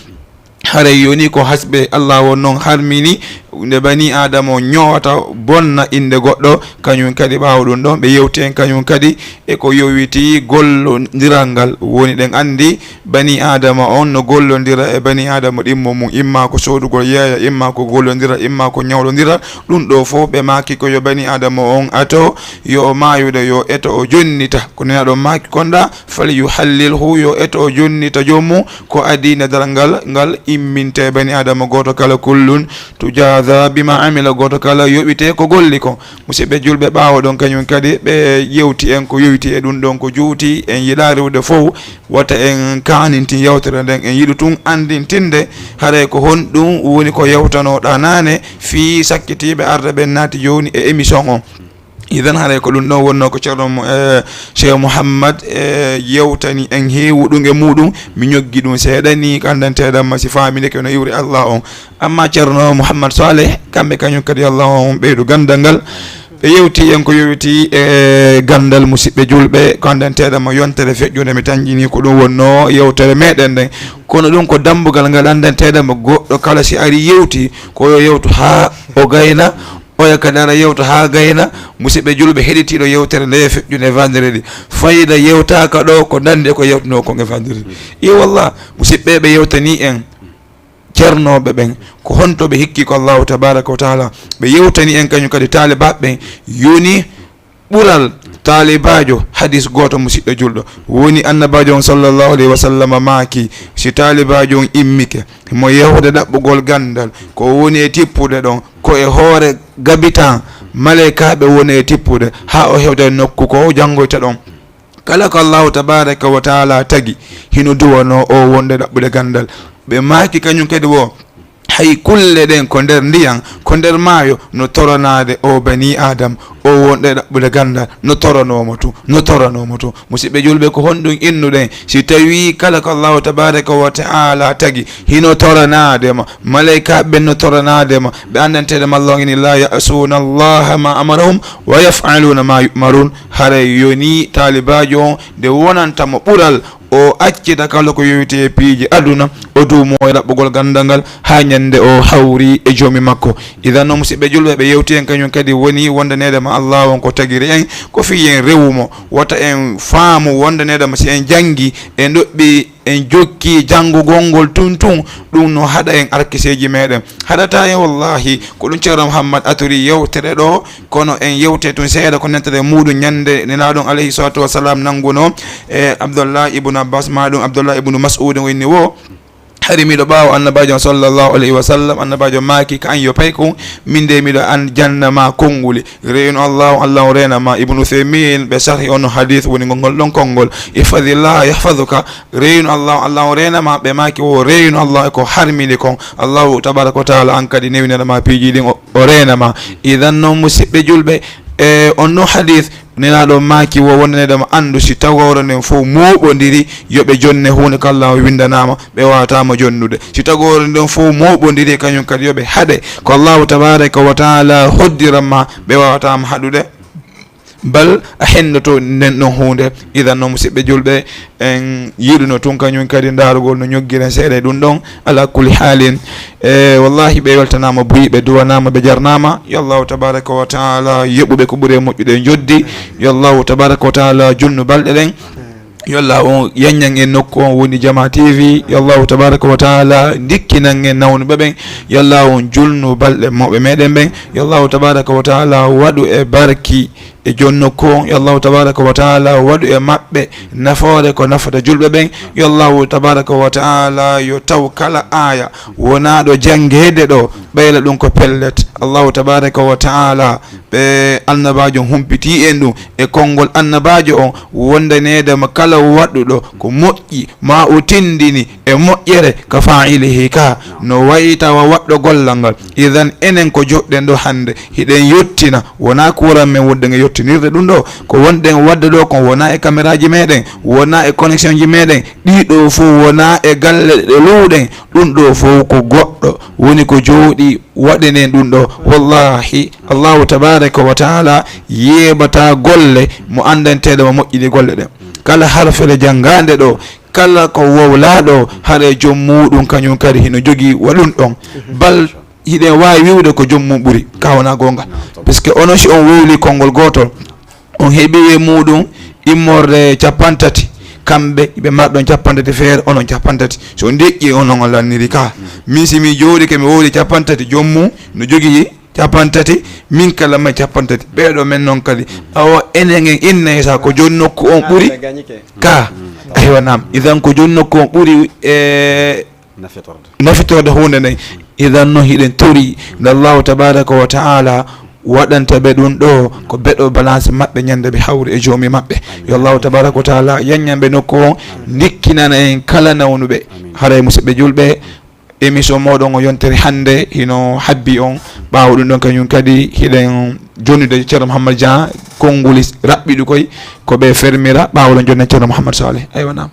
Haray yoni ko hasbe Allah on non harmini nde banii Aadama o ñowata, bonna innde goɗɗo. Kañum kadi, ɓaawo ɗum ɗon, ɓe yewti en kañum kadi e ko yowitii gollondiral ngal. Woni, ɗen anndi banii Aadama on no gollondira e banii Aadama ɗimmo mum, imma ko soodugol yeeya, imma ko gollondira, imma ko ñawlondira. Ɗum ɗoo fof ɓe maaki ko yo banii Aadama on ato, yo o maayude, yo eto o jonnita. Ko Nelaaɗo maaki kon ɗa, "Falyuhallilhu", yo eto o jonnita joom mum, ko adii nde darngal ngal imminte banii Aadama gooto kala. "Kullun tujaaza bima amila", gooto kala yoɓite ko golli kon. Musiɗɓe julɓe, ɓaawo ɗon kañum kadi ɓe yewti en ko yowitii e ɗum ɗon ko juuti. En yiɗaa rewde fow, wata en kaanintin yewtere nden, en yiɗu tun anndintinde haray ko honɗum woni ko yewtanoɗaa naane fii sakkitiiɓe arde ɓen naati jooni e émission on. Idan haray ko ɗum ɗon wonnoo ko Ceerno Mo-, eh, Cheikh Mouhammad, eh, yewtani en heewuɗum e muɗum. Mi ñoggi ɗum seeɗa ni, ko anndanteeɗam ma si faamindeke no iwri Allah on. Amma Ceerno Mouhammad Saleh, kamɓe kañum kadi Allah on ɓeydu ganndal ngal. Ɓe yewti en ko yowiti e ganndal musiɗɓe julɓe, ko anndanteeɗam ma yontere feƴƴunde mi tanƴini ko ɗum wonnoo yewtere meɗen nden. Kono ɗum ko dammbugal ngal anndanteeɗam ma goɗɗo kala si ari yewti, ko yo yewtu haa o gayna, oya kadi ara yewta haa gayna. Musiɗɓe julɓe heɗitiiɗo yewtere nde feƴƴunde vendredi. Fayda yewtaaka ɗo ko nandi e ko yewtunoo kon e vendredi. I wallah, musiɗɓe ɓe yewtanii en. Ceernooɓe ɓen, ko honto ɓe hikki ko Allahu tabaraka wa taala? Ɓe yewtani en kañum kadi taalibaaɓe ɓen, yoni ɓural taalibaajo hadis gooto musiɗɗo julɗo. Woni annabaajo on sallallahu alayhi wa sallam maaki, si taalibaajo on immike, mo yahude ɗaɓɓugol ganndal, ko woni e tippude ɗon, ko e hoore gabitan, maleykaaɓe woni e tippude, haa o hewta e nokku ko o janngoyta ɗon. Kala ko Allahu tabaraka wa taala tagi, hino duwanoo o wonde ɗaɓɓude ganndal. Ɓe maaki kañum kadi wo, hay kulle ɗen ko nder ndiyan, ko nder maayo, no toranaade o banii Aadam, o wonde ɗaɓɓude ganndal, no toranoo mo tun, no toranoo mo tun. Musiɗɓe julɓe, ko honɗum innuɗen? Si tawii kala ko Allahu tabaraka wa taala tagi, hino toranaade ma, maleykaaɓe ɓen no toranaade ma, ɓe anndanteede ma Allah on ini, "La ya'suuna Allaha ma amarahum wa yaf'aluuna ma yu'maruun." Haray yoni taalibaajo on nde wonanta mo ɓural, o accita kala ko yowiti e piiji aduna, o duumo e ɗaɓɓugol ganndal ngal haa ñande o hawri e joomi makko. Idan no musiɓɓe julɓe, ɓe yewti en kañum kadi woni wondaneede ma Allah on ko tagiri en, ko fii en rewu mo, wota en faamu wondaneede ma si en janngi, en ɗoɓɓi en jokki janngugol ngol tun tun, ɗum no haɗa en arkiseeji meɗen. Haɗata en wallahi, ko ɗum Ceerno Muhammad attori yewtere ɗo, kono en yewte tun seeɗa ko nettere muɗum ñande Nelaaɗo on alayhi salatu wassalam nannguno e Abdullah ibnu Abbas, ma ɗum Abdullah ibnu Mas'ud o inni wo, Hari miɗo ɓaawo Annabaajo on sallallahu alayhi wa sallam, Annabaajo maaki, ka an yo paykun, min de miɗo an janna ma konnguli. Reynu Allahu, Allahu reena ma. Ibnu Uthaymin, ɓe sarhi on hadith woni ngol, ngol ɗon konngol. Ihfadillah yahfaduka. Reynu Allahu, Allahu reena ma. Ɓe maaki wo reynu Allah e ko harmini kon. Allahu tabaraka wa taala an kadi newinana ma piiji ɗin, o, o reena ma. Idan non, musiɓɓe julɓe, e on ɗon hadith, Nelaaɗo maaki wo wondanede mo anndu si tagoore nden fof mooɓondiri, yo ɓe jonne huunde ko Allaahu winndanaama, ɓe waawataa mo jonnude. Si tagoore nden fof mooɓondiri, kañum kadi yo ɓe haɗe ko Allaahu tabaaraka wa taala hoddiran ma, ɓe waawataa mo haɗude. Bal a henndoto nden ɗon huunde. Idan no musiɓɓe julɓe, en yiɗuno tun kañum kadi ndaarugol no ñoggiren seeɗa e ɗum ɗon. Ala kulli haalin, e wallahi ɓe weltanaama buy, ɓe duwanaama, ɓe jarnaama. Yo Allahu tabaraka wa taala yoɓuɓe ko ɓuri e moƴƴude e njoddi. Yo Allahu tabaraka wa taala julnu balɗe ɗen. Yo Allah on yanñan en nokku on woni Jama T V. Yo Allahu tabaraka wa taala ndikkinan en nawnuɓe ɓen. Yo Allah on julnu balɗe mawɓe meɗen ɓen. Yo Allahu tabaraka wa taala waɗu e barki e joon nokku on. Yo Allahu tabaraka wa taala waɗu e maɓɓe nafoore ko nafata julɓe ɓen. Yo Allahu tabaraka wa taala yo taw kala aaya wonaaɗo janngeede ɗo, ɓeyla ɗum ko pellet. Allahu tabaraka wa taala, ɓe annabaajo humpitii en ɗum e konngol annabaajo on, wondaneede mo kala waɗɗuɗo ko moƴƴi, ma o tindini e moƴƴere ka faa'ilihi ka, no wayi tawa waɗɗo gollal ngal. Idan enen ko joɗɗen ɗo hannde, hiɗen yottina, wonaa kuuran men wonɗen e yottinirde ɗum ɗo, ko wonɗen waɗde ɗo kon wonaa e kameraaji meɗen, wonaa e connexion ji meɗen, ɗiɗo fof wonaa e galle ɗe luuɗen, ɗum ɗo fof ko goɗɗo woni ko jooɗi waɗanen ɗum ɗo. Wallahi, Allahu tabaraka wa taala yeeɓata golle mo anndanteeɗo mo moƴƴini golle ɗen. Kala harfere janngaande ɗo, kala ko wowlaaɗo, haray joom muuɗum kañum kadi hino jogii wa ɗum ɗon. Bal hiɗen waawi wi'ude ko joom mum ɓuri, ka wonaa goonga. Puisque onon si on wowli konngol gootol, on heɓi e muuɗum immorde cappanɗe tati, kamɓe ɓe marɗon cappanɗe tati feere, onon cappanɗe tati. So on deƴƴi, onon on lanniri ka. Min si mi jooɗike mi wowli cappanɗe tati, joom mum no jogii cappanɗe tati, min kala may cappanɗe tati. Ɓeeɗo men noon kadi. Awa enen en innay sa ko joom nokku on ɓuri ka. Aywa, naam. Idan ko joom nokku on ɓuri e nafitorde. Nafitorde huunde nden. Idan noon hiɗen tori nde Allahu tabaraka wa taala waɗanta ɓe ɗum ɗo ko beɗo balance maɓɓe ñande ɓe hawri e joomi maɓɓe. Yo Allahu tabaraka wa taala yanñan ɓe nokku on, ndikkinana en kala nawnuɓe. Haray musiɓɓe julɓe, émission moɗon o yontere hannde hino habbi on. Ɓaawo ɗum ɗon kañum kadi hiɗen jonnude Ceerno Mouhammad Dia, konnguli raɓɓiɗi koy ko ɓe fermira. Ɓaawo ɗon jonnen Ceerno Mouhammad Saleh. Aywa, naam.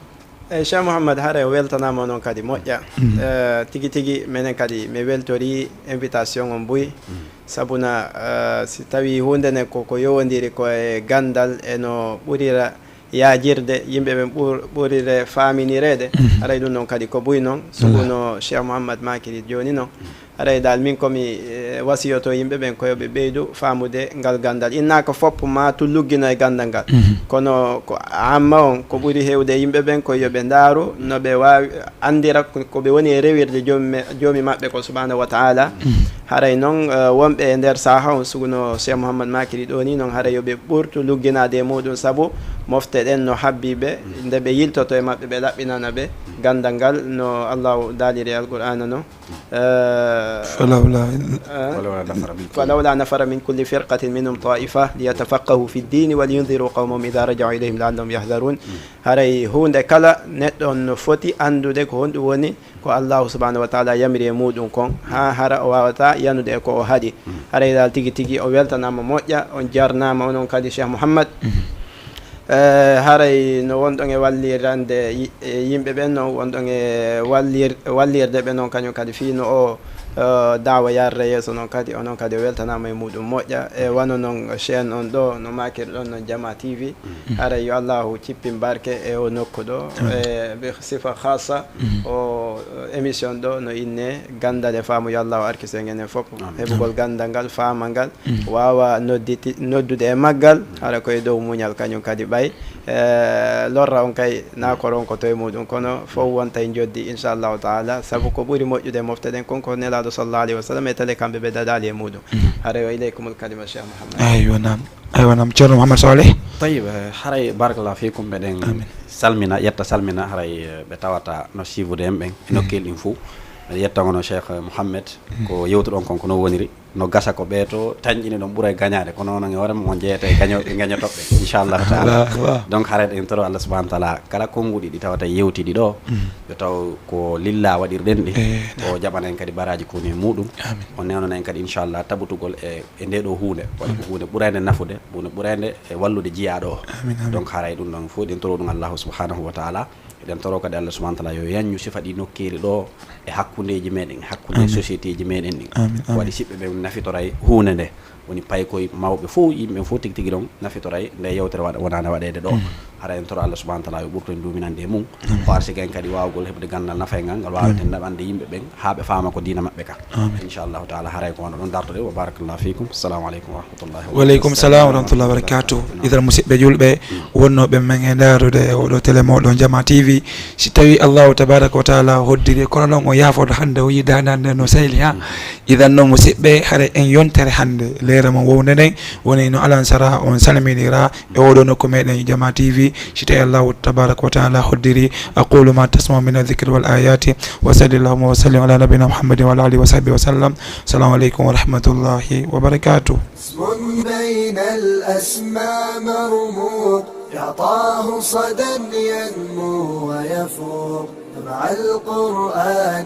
Eyi, Cheikh Mouhammad, haray o weltanaama noon kadi moƴƴa. Eh, tigi tigi, menen kadi mi weltori invitation on buy. Sabuna, eh, si tawi huunde ne ko, ko yowondiri ko e ganndal e no ɓurira yaajirde, yimɓe ɓen ɓur-, ɓurire faaminireede. Haray ɗum noon kadi ko buy noon, sugu no Cheikh Mouhammad makiri jooni noon. Haray dal min ko mi, eh, wasiyoto yimɓe ɓen ko yo ɓe ɓeydu faamude ngal ganndal. Innaaka fof ma tu luggino e ganndal ngal. Kono ko amma on, ko ɓuri heewde e yimɓe ɓen ko yo ɓe ndaaru no ɓe waawi anndira ko, ko ɓe woni e rewirde joomi, joomi maɓɓe ko subhanahu wa taala. Haray noon, eh, wonɓe e nder saaha on sugu no Cheikh Mouhammad makiri ɗo ni noon, haray yo ɓe ɓurtu lugginaade e muuɗum, sabu mofte ɗen no habbi ɓe, nde ɓe yiltoto e maɓɓe, ɓe ɗaɓɓinana ɓe ganndal ngal no Allahu daaliri e Alqur'aana no. Eh, فلولا eh, ولولا نفر من كل فلولا نفر من كل فرقة منهم طائفة ليتفقهوا في الدين ولينذروا قومهم إذا رجعوا إليهم لعلهم يحذرون. Haray huunde kala neɗɗo on no foti anndude ko honɗum woni ko Allahu subhanahu wa taala yamiri e muuɗum kon, haa hara o waawata yanude e ko o haɗi. Haray dal tigi tigi o weltanaama moƴƴa, on jarnaama onon kadi Cheikh Mouhammad. Eh, haray no wonɗon e wallirande yi-, e yimɓe ɓen, no wonɗon e wallir-, wallirde ɓe noon kañum kadi fii no o, eh, daawa yarre yeeso noon kadi, onon kadi o weltanaama e muuɗum moƴƴa. E wano noon chaîne on ɗo, no makirɗon noon Jama T V. Haray yo Allahu cippin barke e o nokku ɗo, e ɓe sifa khassa, o émission ɗo no inne Ganndal e Faamu. Yo Allahu arkisen enen fof heɓugol ganndal ngal, faamal ngal, waawa nodditi-, noddude e maggal, hara ko e dow muñal kañum kadi ɓay, eh, lorra on kay na ko ronkoto e muɗum, kono fof wonta e njoddi, inchallahu taala, sabu ko ɓuri moƴƴude e mofte ɗen kon ko Nelaaɗo sallallahu alayhi wa sallam e tele kamɓe ɓe daɗaali e muɗum. Hara wa ilaykumul kalima, Cheikh Mouhammad. Aywa, naam. Aywa, nam, Ceerno Mouhamed Saleh. Tayyib, eh, haray barakallahu fikum, meɗen Amin. salmina, yetta salmina, haray, eh, ɓe tawata no siifude en ɓen, e nokkeel ɗin fof. Meɗen yetta ngono Cheikh Mouhamed, ko yewtuɗon kon ko no woniri, no gasa ko ɓee to tanƴini ɗon ɓura e gañaade, kono onon e hoore mon on jeyete e gaño-, gañotooɓe, inchallahu taala. Allahu akbar. Donc, haray en toro Allah subhanahu wa taala, kala konnguɗi ɗi tawata yewtiɗi ɗo, yo taw ko lilla waɗirɗen ɗi, Eh, o jaɓana en kadi baraaji koni e muɗum. Amin. O newnana en kadi, inchallah, tabutugol e e nde ɗo huunde, waɗi ko huunde ɓurande nafude, huunde ɓurande e wallude jiyaaɗo o. Amin, amin. Donc, haray ɗum ɗon fof, eɗen toro ɗum Allahu subhanahu wa taala. Eɗen toro kadi Allah subhanahu wa taala yo yanñu sifa ɗi nokkeeli ɗo e hakkundeeji meɗen, hakkunde Amin. société ji meɗen ɗin. Amin, amin. Waɗi siɓɓe ɓe nafitoray huunde nde. Woni paykoy mawɓe fof, yimɓe fof tigi tigi ɗon nafitoray nde yewtere waɗa, wonande waɗeede ɗo. Hara en toro Allah subhanahu wa taala yo ɓurto en duuminande e mum. O arsika en kadi waawgol heɓde ganndal nafaygal ngal waaweten naɓande yimɓe ɓen haa ɓe faama ko diina maɓɓe ka. Amin. Inchallahu taala, haray ko wano ɗon dartoɗen. Wa barakallahu fikum. Assalamu aleykum wa rahmatullahi wa barakatuh. Wa aleykum salam wa rahmatullahi wa barakatuh. Idan, musidɓe julɓe, wonnooɓe men e ndaarude e oɗo télé moɗon Jama T V, si tawi Allahu tabaraka wa taala hoddiri, kono noon o yaafoto hannde o yii daande hannde no sehli, ha. Idan noon, musidɓe, hare en yontere hannde, leere mo wownde nden, woni no Alansara on salminira e oɗo nokku meɗen Jama T V. Si tawi Allahu tabaraka wa taala hoddiri, aqulu ma tasma'u min adh-dhikri wal ayati, wa sallallahu wa sallim ala nabina Muhammadin wa ala alihi wa sahbihi wa sallam. Assalamu aleykum wa rahmatullahi wa barakatuh. اسم بين الأسماء مرموق، يعطاه صدى ينمو ويفوق، مع القرآن